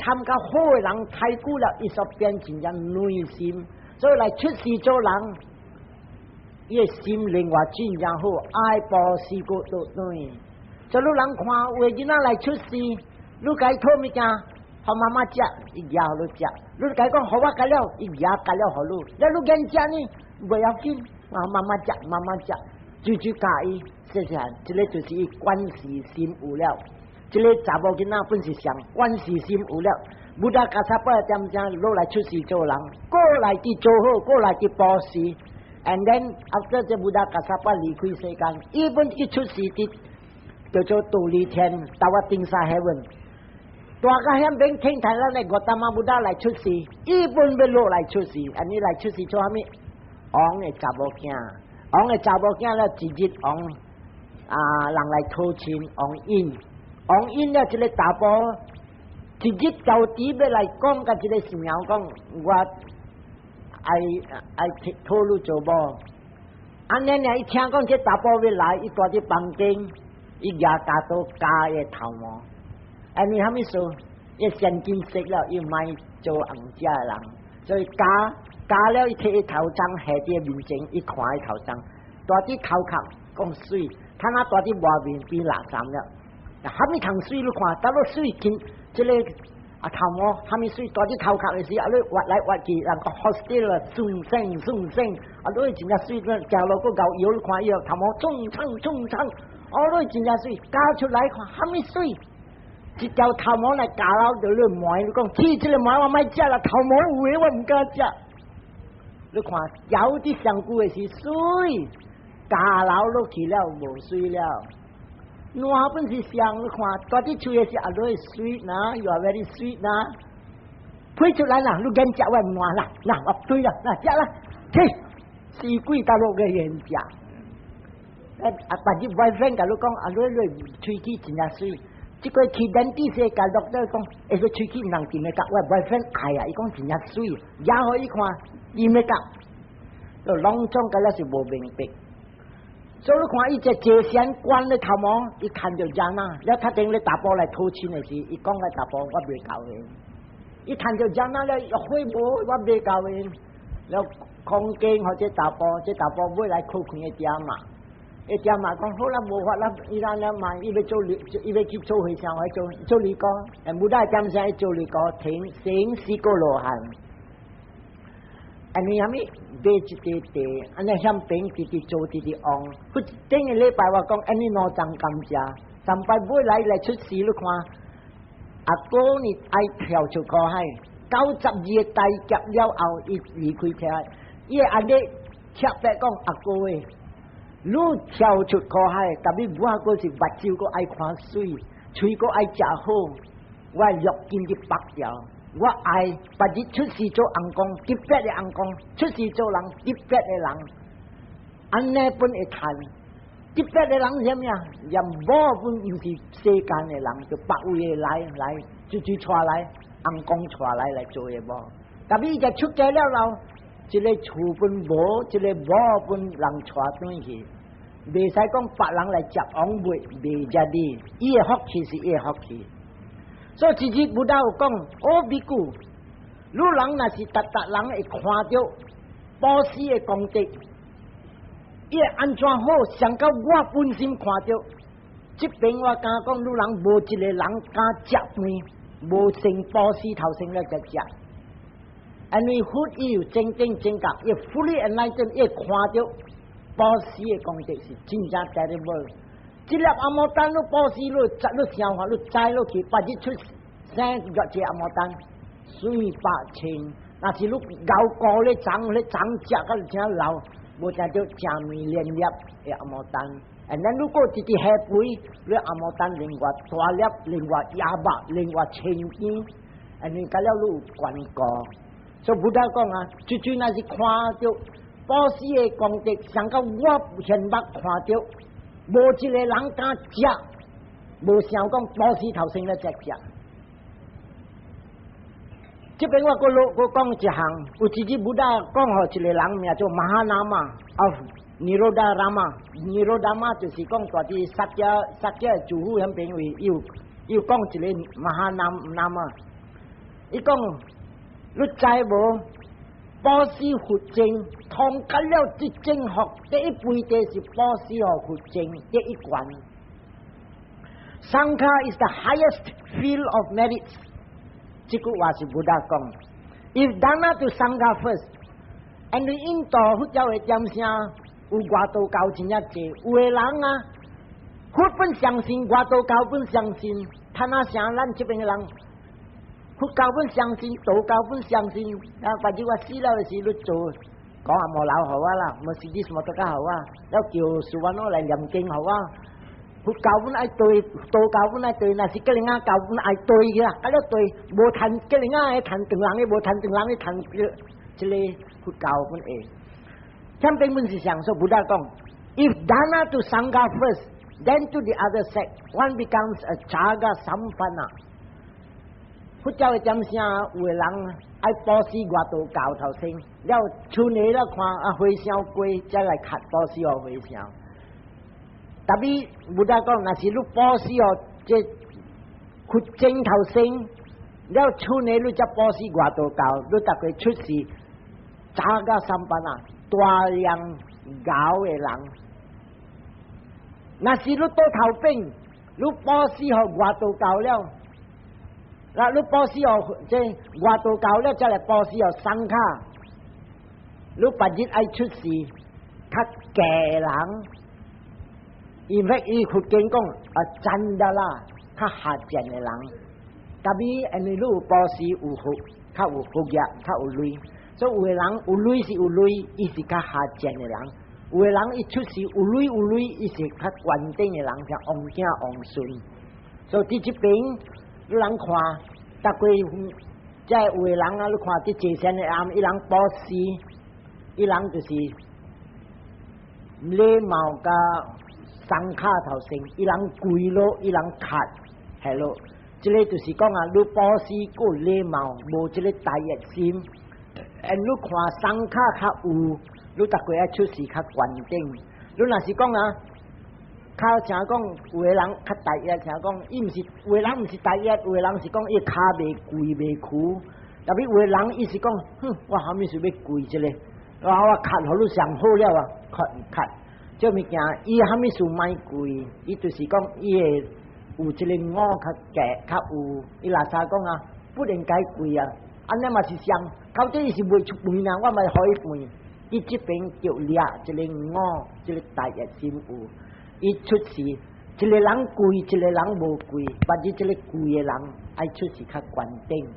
Speaker 1: 參加好的人太久了，伊所變真正軟心，所以來出世做人，伊的心另外真正好，愛布施閣倒轉。所以人看有的囡仔來出世，你共伊討物件，予媽媽食，伊攑予你食；你共伊講予我食了，伊攑食了予你。了你免食呢，袂要緊，啊媽媽食，媽媽食，就就教伊，細細漢，這個就是伊觀世心有了。這個查某囡仔本是上觀世心有了，Buddha 迦薩婆點正落來出世做人，過來去做好，過來去布施。And then after 這 Buddha 迦薩婆離開世間，伊本去出世佇叫做忉利天，Tavatimsa Heaven。大家遐邊聽台咱的 Gautama Buddha 來出世，伊本欲落來出世，按呢來出世做啥物？王的查某囝，王的查某囝了，一日王啊人來討親，王引，王引了這個查埔，一日到底欲來講，共這個新娘講，我愛愛討你做某。按呢爾伊聽講這查埔欲來，伊蹛佇房間，伊舉鉸刀鉸伊頭毛。按呢啥物事？伊神經失了，伊莫做紅食的人，所以鉸鉸了，伊提伊頭鬃下佇面前，伊看伊頭鬃，蹛佇頭殼講媠，他若蹛佇外面變垃圾了。啥物通媠你看，倒落媠緊，這個啊頭毛啥物媠，蹛佇頭殼的時，啊你挖來挖去，人講好死了，順生順生，啊你真正媠，行路閣𠢕搖，你看伊頭毛衝衝衝衝，哦你真正媠，鉸出來看啥物媠。一條頭毛來鉸了，就你糜，你講，天這個糜我莫食啦，頭毛有的我毋敢食。你看，有佇上久的是媠，鉸流落去了無媠了。爛本是上，你看，蹛佇喙的時啊，你媠吶，you are very sweet 吶。配出來啦，你免食我爛啦，嗱我對啦，嗱食啦，去，死鬼倒落個願食。啊，別日 boyfriend 共你講，啊，你你喙齒真正媠。這個去 dentist 共 doctor 講，欸，個喙齒毋通甜的甲，我 boyfriend 愛啊，伊講真正媠，也予伊看，伊欲甲，就攏總甲了是無明白。所以你看伊這坐禪觀的頭毛，伊看著人啊，了較頂咧查埔來討親的時，伊講個查埔我袂交的。伊看著人啊了，會無我袂交的，了空間或者查埔，這查埔尾來靠近的點嘛。伊點嘛講好啦，無法啦，伊咱了嘛，伊欲做，伊欲去做和尚，愛做做尼姑，無奈點聲做尼姑，成成四個羅漢。按呢啥物買一塊地，按呢向邊直直做直直王。佢頂個禮拜我講，按呢兩張甘蔗，三擺尾來來出世，你看，阿哥呢愛跳出苦海，92個大劫了後，伊離開天，伊會按呢特別講阿哥誒。你跳出苦海，特別我閣是目睭閣愛看媠，喙閣愛食好，我欲根去縛掉。我愛別日出世做翁公，特別的翁公，出世做人特別的人，按呢本會趁。特別的人是啥物啊？連某本毋是世間的人，就別位的來來，就就帶來翁公帶來來做的某。特別伊就出家了後，這個厝本無，這個某本人帶轉去。袂使講別人來接王位，袂遮哩，伊的福氣是伊的福氣。所以一日 Buddha 有講，哦，比丘，汝人若是逐逐人會看著布施的功德，伊會按怎好？上到我本身看著，這邊我敢講，汝人無一個人敢食飯，無先布施頭先了才食。因為佛伊有正等正覺，伊 fully enlightened，伊看著布施的功德是真正 terrible。這粒阿摩丹你布施你，十你想法你栽落去，別日出生若這阿摩丹，水百千。若是你𠢕膏咧長咧長食到真老，無食著正面連粒的紅毛丹。And then 如果直直下肥，你紅毛丹另外大粒，另外鴨肉，另外青邊，and 你甲了你有堅固。所以 Buddha 講啊，最最若是看著布施的功德，上到我現目看著，無一個人敢食，無想講布施頭先咧才食。這邊我閣落閣講一項，有一日 Buddha 講予一個人名做 Mahanama of Nirodharama，Nirodharama 就是講蹛佇薩迦薩迦的祖父遐邊位，有有講一個 Mahanama，伊講你知無？布施佛證，通甲了這正福，第一肥地是布施予佛證第一關。Sangha is the highest field of merits。這句話是 Buddha 講。If dana to Sangha first，and 印度佛教的點聲有外道教真正濟，有的人啊，佛本相信，外道教本相信，他那像咱這邊的人，佛教本相信，道教本相信，啊，反正我死了的時，你做講阿無老好啊啦，無是啲什麼都較好啊，了叫蘇萬諾來念經好啊。佛教本愛對，道教本愛對，若是吉林亞教本愛對嘅啦，啊了對，無趁吉林亞的趁唐人的，無趁唐人的趁這個佛教本會。前邊本是想說，Buddha 講，If dana to Sangha first, then to the other sect, one becomes a caga sampanna。佛教的點聲，有的人愛布施外道教頭先，了出年了看啊回向過，才來磕布施予回向。特別 Buddha 講，若是你布施予這佛證頭先，了出年你才布施外道教，你逐個出世caga sampanna，大量𠢕的人。若是你倒頭邊，你布施予外道教了，那你布施予這外道教了，才來布施予 Sangha，你別日愛出世較低人。因為伊佛經講啊，chandala 較下賤的人，特別因為你有布施有福，較有福業，較有鐳，所以有的人有鐳是有鐳，伊是較下賤的人；有的人伊出世有鐳有鐳，伊是較懸頂的人，像王子王孫。所以佇這邊你人看，逐個這有的人啊，你看佇坐禪的暗，伊人布施，伊人就是禮貌佮 Sangha 頭先，伊人跪落，伊人磕，係咯，這個就是講啊，你布施閣禮貌，無這個大熱心，and 你看 Sangha 較有，你逐個愛出世較懸頂。你若是講啊，較像講有的人較大熱，像講伊毋是有的人毋是大熱，有的人是講伊跤袂跪袂屈，特別有的人伊是講，哼，我啥物事欲跪這個，我我磕予你上好了啊，磕磕。這物件，伊啥物事莫跪，伊就是講伊會有這個我較低較有，伊垃圾講啊，不應該跪啊，按呢嘛是像，到底伊是袂出飯啊，我嘛予伊飯。伊這邊就掠這個我，這個大熱心有，伊出世，一個人跪，一個人無跪，或者這個跪的人愛出世較懸頂。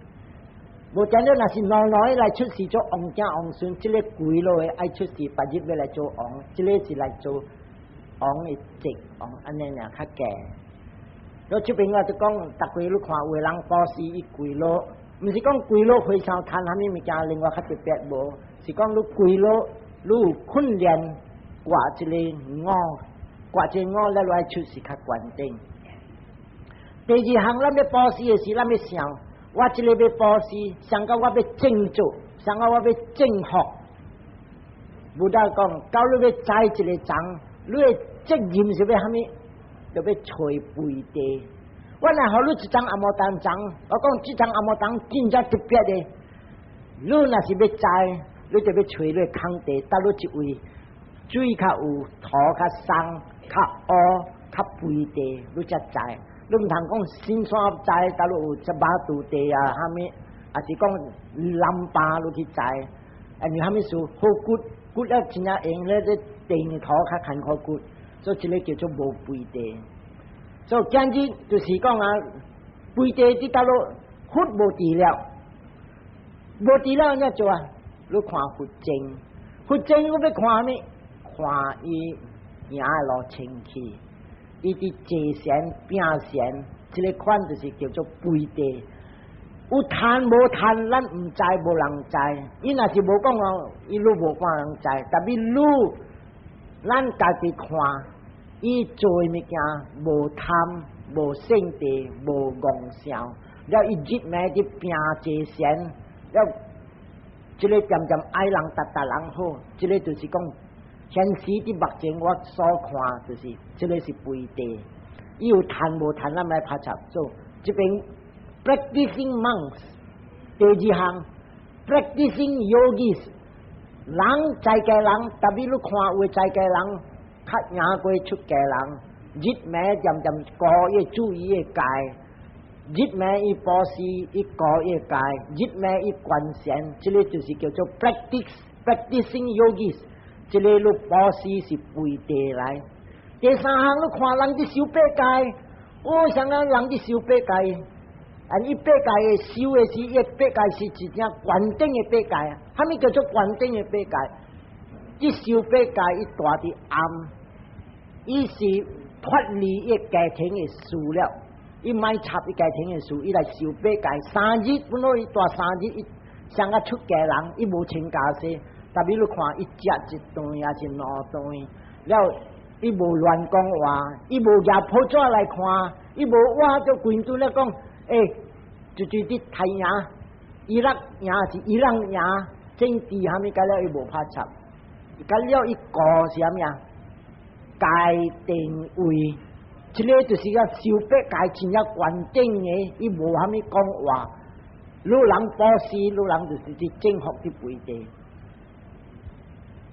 Speaker 1: 無講了，若是兩兩個來出世做王子王孫，這個跪落的愛出世，別日欲來做王，這個是來做王的侄王，按呢爾較低。我這邊我就講，逐個你看有的人布施伊跪落，毋是講跪落非常趁啥物物件，另外較特別無，是講你跪落，你有訓練掛這個我，掛這個我，咱來出世較懸頂。第二項，咱欲布施的時，咱欲想。我這個欲布施，想到我欲正做，想到我欲正福。Buddha 講，到你欲栽一個種，你的責任是欲啥物？就欲揣肥地。我若予你一叢紅毛丹種，我講這叢紅毛丹真正特別的。你若是欲栽，你就欲揣你的空地，佗落一位水較有，土較鬆、較烏、較肥地，你才栽。你毋通講新山栽，佗落有這馬肚地啊，啥物，抑是講南巴你去栽，啊，你啥物事好骨骨了真正用咧，這地土較艱苦骨，所以這個叫做無肥地。所以今日就是講啊，肥地佇佗落佛無佇了，無佇了按怎做啊？你看佛證，佛證我欲看啥物？看伊行的路清氣，伊佇坐禪、摒禪，這个款就是叫做背地。有貪無貪，咱毋知，無人知。伊若是無講哦，伊攏無半人知。但欲你，咱家己看，伊做的物件無貪、無性地、無戇笑，了伊日暝佇摒坐禪，了這個漸漸愛人達達人好，這个就是講現時佇目前我所看，就是這个是背地。伊有貪無貪，咱來拍插做這邊。Practicing monks，第二項，practicing yogis，人在家人，特別你看有在家人，較贏過出家人，日暝漸漸顧伊注意的戒，日暝伊布施伊顧伊戒，日暝伊觀禪，這个就是叫做 practicing yogis，這个你布施是背地來。第三項你看人佇修八戒，我想講人佇修八戒。啊！伊八戒的修的是，伊八戒是一正完整的八戒啊！啥物叫做完整的八戒？伊修八戒，伊蹛佇暗，伊是脫離伊家庭的事了，伊莫插伊家庭的事，伊來修八戒三日，本來伊蹛三日，伊像個出家人，伊無穿袈裟，但欲你看伊食一頓抑是兩頓，了伊無亂講話，伊無舉報紙來看，伊無我就規陣咧講。欸，就佇太陽，伊拉贏是伊朗贏，政治蝦米，甲了伊無拍插，甲了伊顧是啥物啊？戒定慧，這个就是個修八戒真正完整的，伊無蝦米講話。你人布施，你人就是佇正福佇背地。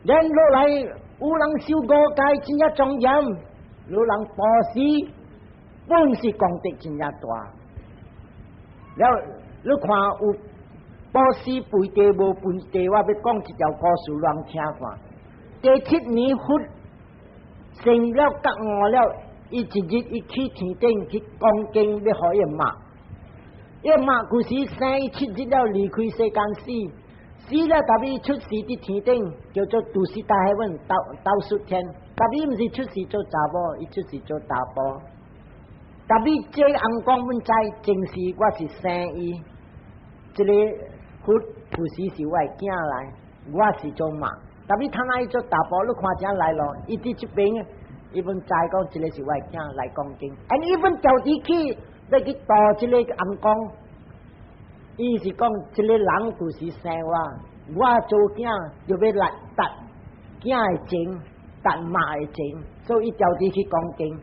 Speaker 1: 咱落來有人修五戒真正莊嚴，有人布施，本是功德真正大。了，你看有布施背地無背地，我欲講一條故事，讓聽看。第七年佛成了覺悟了，伊一日伊去天頂去講經，欲予伊媽。伊媽舊時生伊七日了離開世間死，死了特別出世佇天頂，叫做都是大海文兜兜術天。特別毋是出世做查某，伊出世做查埔。特別這個尪公阮知，前世我是生伊，這个佛舊時是我的囝來，我是做媽。特別他那伊做查埔，你看這來咯，伊佇這邊，伊本知講這个是我的囝來講經，and 伊本調佇去欲去度這个尪公，伊是講這个人舊時生我，我做囝就欲來答囝的情，答媽的情，所以伊調佇去講經。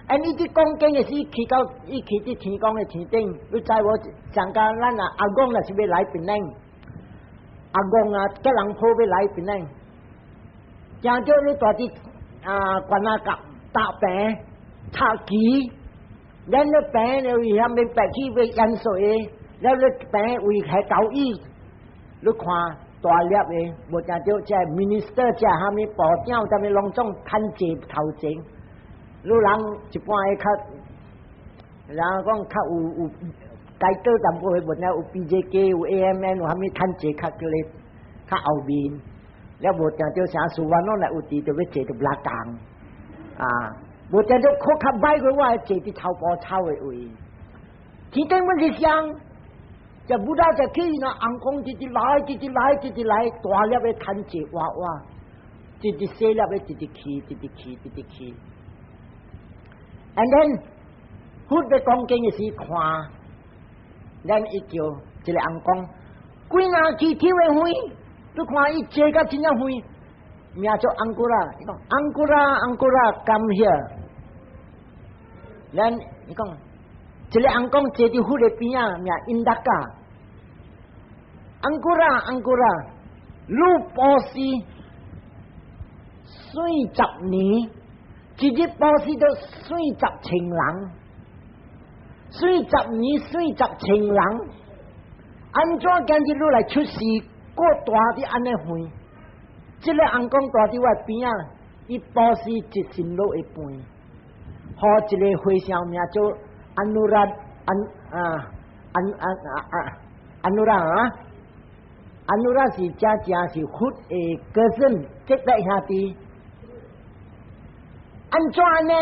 Speaker 1: and 伊佇講經的時，去到伊去佇天宮的天頂，你知無？上間咱啊阿公若是欲來檳城，阿公啊，吉隆坡欲來檳城，誠少你蹛佇啊關仔角搭棚插旗，咱咧棚咧為啥物白起欲淹水的？了咧棚為下交椅，你看大粒的，無誠少這 minister 這啥物部長，啥物攏總趁坐頭前。你人一般會較，人講較有有該倒淡薄的問題，有 PJK 有 AMN 有啥物趁坐較叫咧較後面，了無定著啥事，我攏來有佇就欲坐佇 belakang，啊，無定著較較歹過我坐佇頭部草的位。天頂阮是啥？就不大就去那尪公直直來，直直來，直直來，大粒的趁坐哇哇，直直細粒的直直去，直直去，直直去。And then 佛欲講經的時看，咱伊叫一個尪公，幾若去抽的遠，你看伊坐甲真正遠，名做 Ankura，伊講 Ankura Ankura come here。咱伊講一個尪公坐佇佛的邊仔，名 Indaka。Ankura Ankura，你布施四十年，一日布施著四十千人，四十年四十千人，按怎今日你來出世，閣蹛佇按呢遠？這个尪公蹛佇我邊仔，伊布施一身滷的飯，予一个和尚名做安努拉安啊安安啊啊安努拉啊，阿努拉是正正是佛的哥孫，這個兄弟。按怎呢？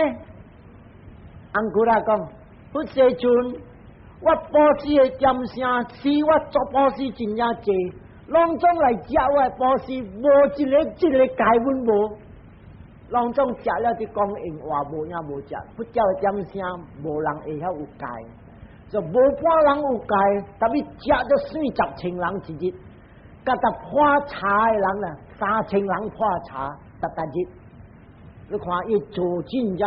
Speaker 1: 安古拉講，佛世尊，我布施的點聲，是我做布施真正濟，攏總來食我的布施，無一个一个戒阮無，攏總食了佇講閒話，無影無食，佛教的點聲，無人會曉有戒，就無半人有戒，特別食咗四十千人一日，佮逐喝茶的人啊，3000人喝茶，逐逐日。你看伊做真正，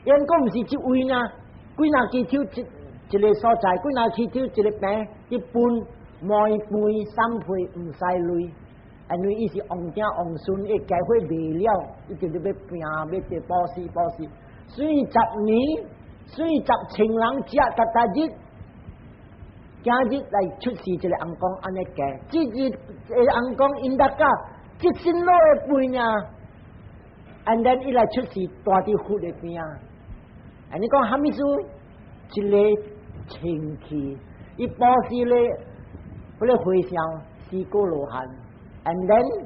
Speaker 1: 因講毋是一位呢，幾若支手一一个所在，幾若支手一个餅，一分糜飯三皮毋使鐳，因為伊是王囝王孫，伊家伙袂了，伊就欲拼，欲做布施布施，四十年，四十千人食逐逐日，今日來出世一个尪公按呢計，這日个尪公𪜶得甲一身老的肥啊！And then 伊來出世，蹛佇佛的邊啊！啊，你講啥物事？一个清氣，伊布施咧，彼个和尚是果羅漢，And then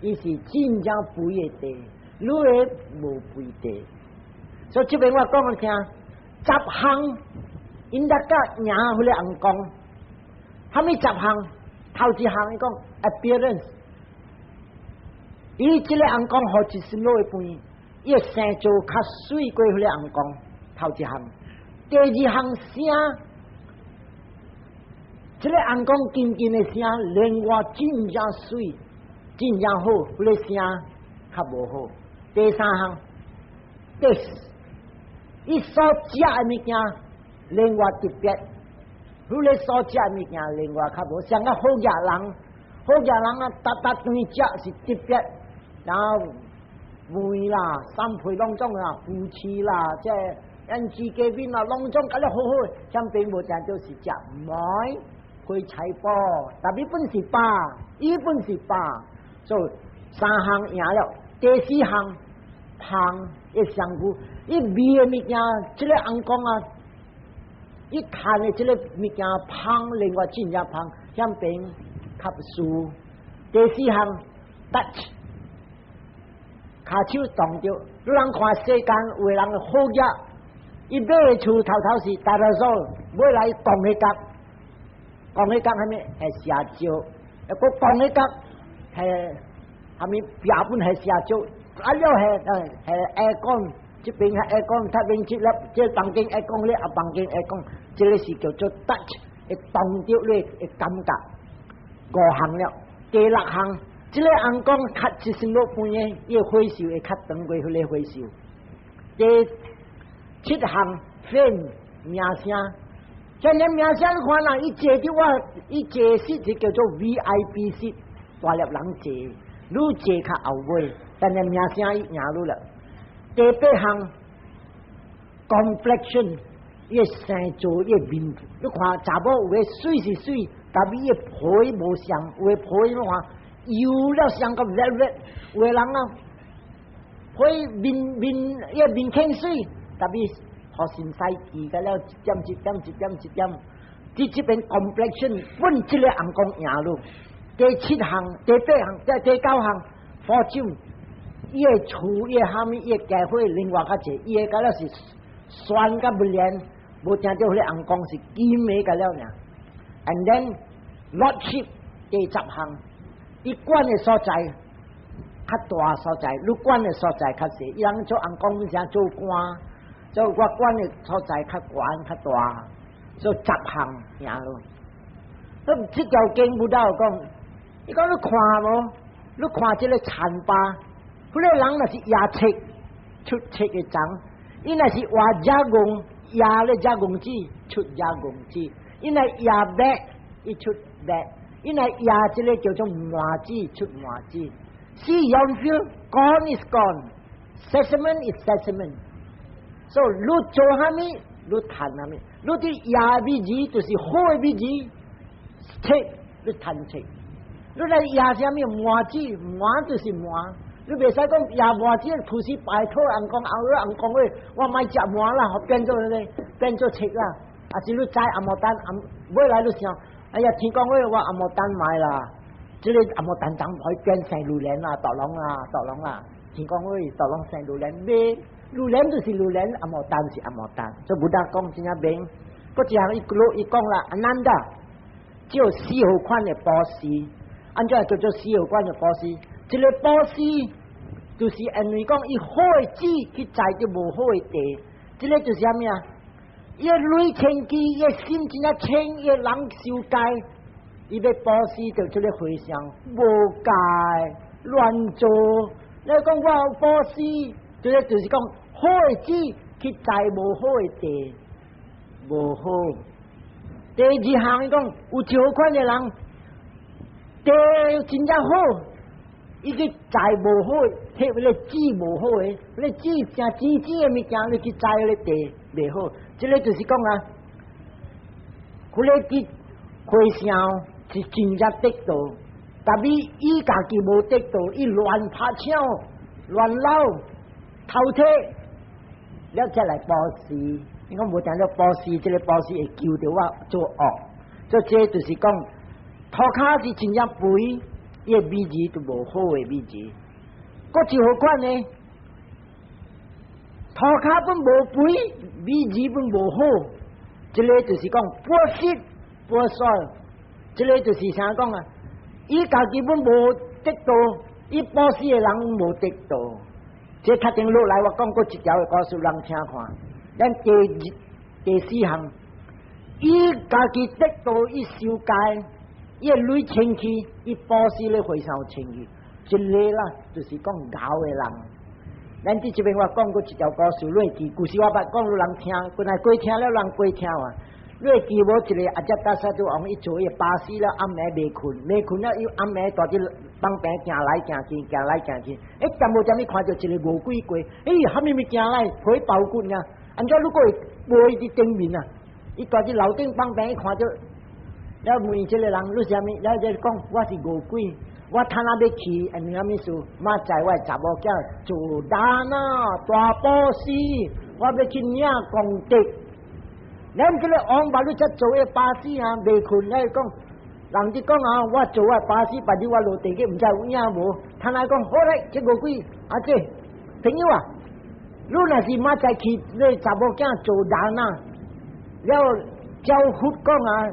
Speaker 1: 伊是真正肥的地，你的無肥地。所以這邊我講予聽，十項𪜶得甲贏彼個尪公，啥物十項？頭一項伊講 appearance。伊這個尪公予一身老的飯，伊的生做較媠過彼个尪公。頭一項，第二項聲，這個尪公金金的聲，另外真正媠，真正好，彼个聲較無好。第三項，taste，伊所食的物件，另外特別，彼个所食的物件，另外較無。像個好額人，好額人啊，逐逐頓食是特別。然後糜啦、三皮攏總啦、夫妻啦，這胭脂雞麵啦，攏總佮你好好，像並無定就是食糜火柴包，特別本是飽，伊本是飽，所以三項贏了，第四項芳伊香菇，伊味的物件，這個尪公啊，伊看的這個物件芳，另外真正芳，向邊較輸。第四項 touch。跤手動著，你人看世間有的人好額，伊買的厝頭頭是大多數買來講彼角，講彼角啥物係邪招，一個講彼角係啥物標本係邪招，啊了係係 aircon，這邊係 aircon，這邊這粒這房間 aircon 咧，啊房間 aircon，這個是叫做 touch，會動著你的感覺。五項了，第六項。這個尪公較一身老飯的，伊個歲數會較長過彼個歲數。第七項 fame 名聲，現在名聲你看啦，伊坐佇我，伊坐 seat 是叫做 VIP seat，大粒人坐，愈坐較後尾，但係名聲伊贏你了。第八項 complexion，伊個生做伊個面，你看查某有的媠是媠，但伊個皮無相，有的皮你看。油了像個 velvet，有的人啊，皮面面伊個面輕媠，特別予身洗記個了一點一點一點一點，佇這邊 complexion 本這個尪公贏咯。第七項、第八項、第九項，fortune，伊個厝、伊個蝦米、伊個家伙另外較濟，伊個個了是酸甲不連，無聽著彼個尪公是金的個了爾。And then lordship 第十項。伊管的所在較大所在，你管的所在較細。伊人做尪公啥做官，做我管的所在較懸較大，所以十項贏咯。咁這條經佛講，伊講你看無？你看這個田巴，彼個人若是壓冊出冊的欉，伊若是畫遮戇，壓咧遮戇子出遮戇子，伊若壓白，伊出白。伊若壓這個叫做麻子出麻子。See young feel corn is corn, sesame is sesame。所以你做啥物，你趁啥物，你佇壓米子就是好的米子，冊你趁冊。你來壓啥物麻子，麻就是麻。你袂使講壓麻子，廚師拜託尪公，後尾尪公喂，我莫食麻啦，變做呢變做冊啦。啊是你摘紅毛丹，紅尾來你想。哎呀，天公喂，我紅毛丹買啦，這個阿摩單單可以變成榴蓮啊，大龍啊，大龍啊，聽講喂，大龍生榴蓮，咩？榴蓮就是榴蓮，阿摩丹是阿摩丹，所以 Buddha 講真正明。閣一項伊伊講啦，阿難達，只有四號款的布施，按怎叫做四號款的布施？這個布施就是因為講伊好的籽去栽佇無好的地，這個就是啥物啊？伊的內清氣，伊的心真正清，伊的人受戒，伊欲布施就這個回向無戒亂做。你講我有布施，這個就是講好的籽去栽無好的地，無好。第二項伊講有一號款的人，地真正好，伊去栽無好，彼個籽無好的，彼個籽誠淺淺的物件，你去栽彼個地袂好。這個就是講啊，彼個佇回向是真正得道，但是伊家己無得道，伊亂拍槍、亂撈、偷提，了才來布施。你講無定了布施，這個布施會救著我做惡，所以這就是講塗跤是真正肥，伊的米字就無好的米字。閣一號款呢，塗跤本無肥，米字本無好，這個就是講 poor seed poor soil，這個就是啥講啊？伊家己本無得道，伊布施的人無得道。這較頂落來，我講過一條的故事，人聽看。咱第二、第四項，伊家己得道，伊受戒，伊的內清氣，伊布施咧非常清氣。這個啦，就是講𠢕的人。咱佇這邊我講過一條故事，你會記？故事我捌講，予人聽，本來過聽了，人過聽啊。你會記無？一個阿遮達沙都王，伊坐伊巴士了，暗暝袂睏，袂睏了，伊暗暝蹛佇放平行來行去，行來行去。欸，踮無踮伊看著一個餓鬼過，欸，啥物物件來，皮包骨爾？按怎你閣會飛佇頂面啊？伊蹛佇樓頂放平，伊看著，了問這個人，你啥物？了就講我是餓鬼，我趁仔欲去，因為啥物事？明仔載我的查某囝做 dana 大布施，我欲去領功德。咱這個王把你才坐的巴士啊，袂睏，來講，人就講啊，我坐的巴士，別日我落地去，毋知有影無？他來講好咧，這餓鬼，啊這朋友啊，你若是明仔載去，你查某囝做 dana，了照佛講啊，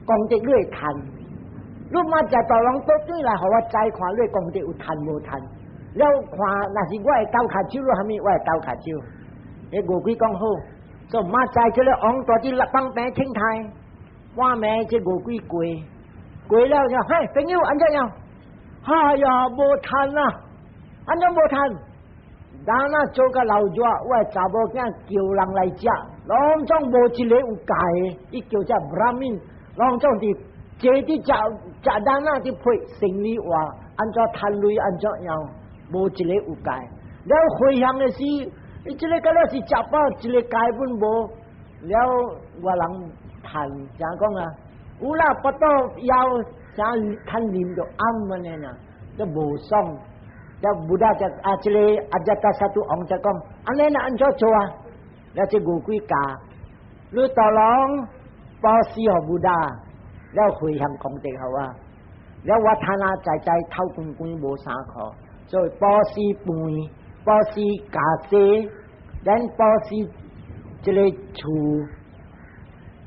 Speaker 1: 功德你會趁。你明仔載大王倒轉來，予我知看你功德有趁無趁？了看，若是我會鬥跤手，你蝦米？我會鬥跤手。彼餓鬼講好。所以明仔載這個王蹛佇放平聽台，半暝這餓鬼過，過了就嘿朋友按怎樣？哎呀，無趁啊！按怎無趁？dana 做甲流熱，我的查某囝叫人來食，攏總無一個有戒的，伊叫這 Brahmin，攏總佇坐佇食食 dana 佇批生理話，按怎趁鐳按怎樣，無一個有戒。了回向的時，伊這個敢若是食飽，一個戒本無，了我人趁怎講啊？有啦，腹肚枵，啥趁啉就暗按呢啦，都無爽。了 Buddha 就啊，這個阿遮達沙都王就講，按呢若按怎做啊？了這餓鬼教，你大龍布施予 Buddha，了回向功德好啊。了我趁啊在在頭光光無衫褲，所以布施飯，布施家私，咱布施這個厝，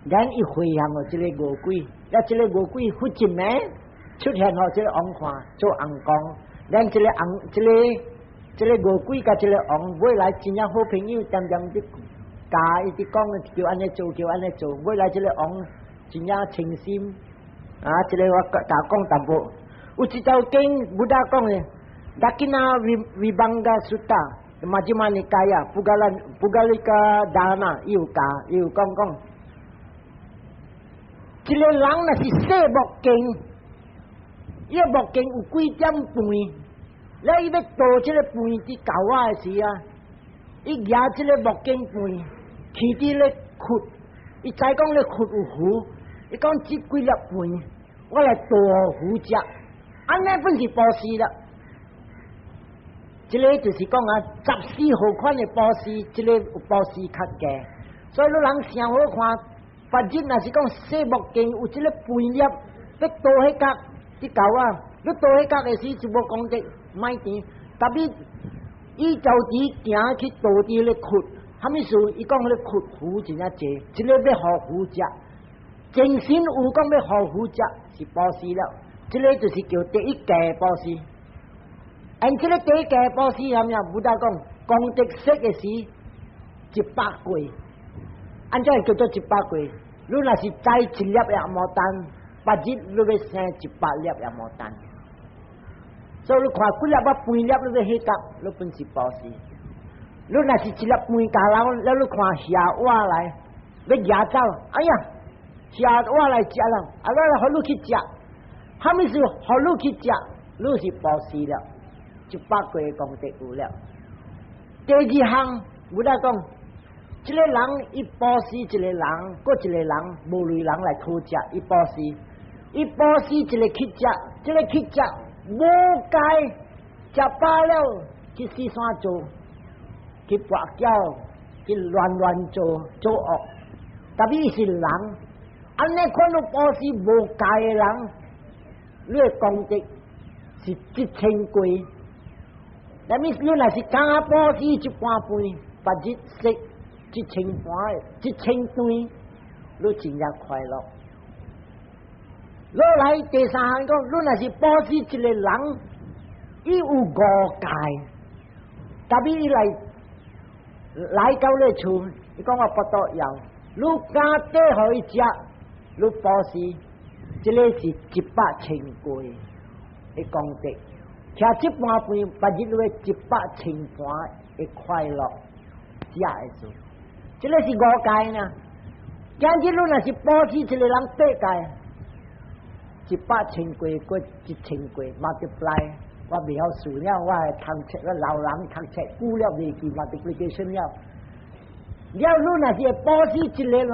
Speaker 1: 咱一回向予這個餓鬼，了這個餓鬼忽一暝出現予這個王看做尪公。咱這個尪，這個這個餓鬼佮這個王未來真正好朋友，恬恬佇教伊直講，叫按呢做，叫按呢做。尾來這個王真正清心，啊，這個我共講淡薄。有一條經，Buddha 講的，Dakkhina Vibhanga Sutta，Majjhima Nikaya，Puggala Puggalika Dana，伊有教，伊有講講，一個人若是細目鏡，伊個目鏡有幾點飯，了伊欲倒這個飯佇厚仔的時啊，伊舉這個目鏡飯去佇咧窟，伊知講咧窟有魚，伊講這幾粒飯，我來倒予魚食，按呢本是布施啦。這個就是講啊，十四號款的布施，這個有布施較低，所以你人想好看，反正若是講細目鏡有這個飯粒，欲倒彼角。佇舊啊，你倒彼角的時就無功德，莫甜。特別伊就佇行去倒佇咧窟，啥物事？伊講彼個窟魚真正濟，這个欲予魚食，精神有講欲予魚食是布施了，這个就是叫第一界布施。按這个第一界布施係咩？Buddha 講功德色的時一百過，按怎叫做一百過？你若是栽一粒閤丹，別日你欲生100粒閤丹。所以你看幾粒仔飯粒，你欲彼角，你本是布施。你若是一粒飯加落，了你看下碗來，欲掠走，哎呀，下碗來食啦，啊，我來予你去食，啥物事予你去食，你是布施了，100過功德有了。第二項，Buddha 講，這个人伊布施一個人，閣一個人無類人來討食，伊布施，伊布施一個乞食，這个乞食無戒，食飽了去四山做，去跋筊，去亂亂做做惡，特別伊是人，按呢款你布施無戒的人，你的功德是一千過。那麼你若是敢布施一盤飯，別日食一千盤、一千頓，你真正快樂。落來第三項講，你若是布施一個人，伊有五戒，特別伊來來到你厝，伊講我腹肚枵，你敢綴予伊食，你布施，這个是一百千過的功德。徛這盤飯，別日你一百千盤的快樂，食的時，這个是五戒呢。今日你若是布施一個人八戒，一百千過閣一千過，multiply，我袂曉數了，我讀冊，我老人讀冊久了袂記 multiplication 了。了，你若是布施一個人。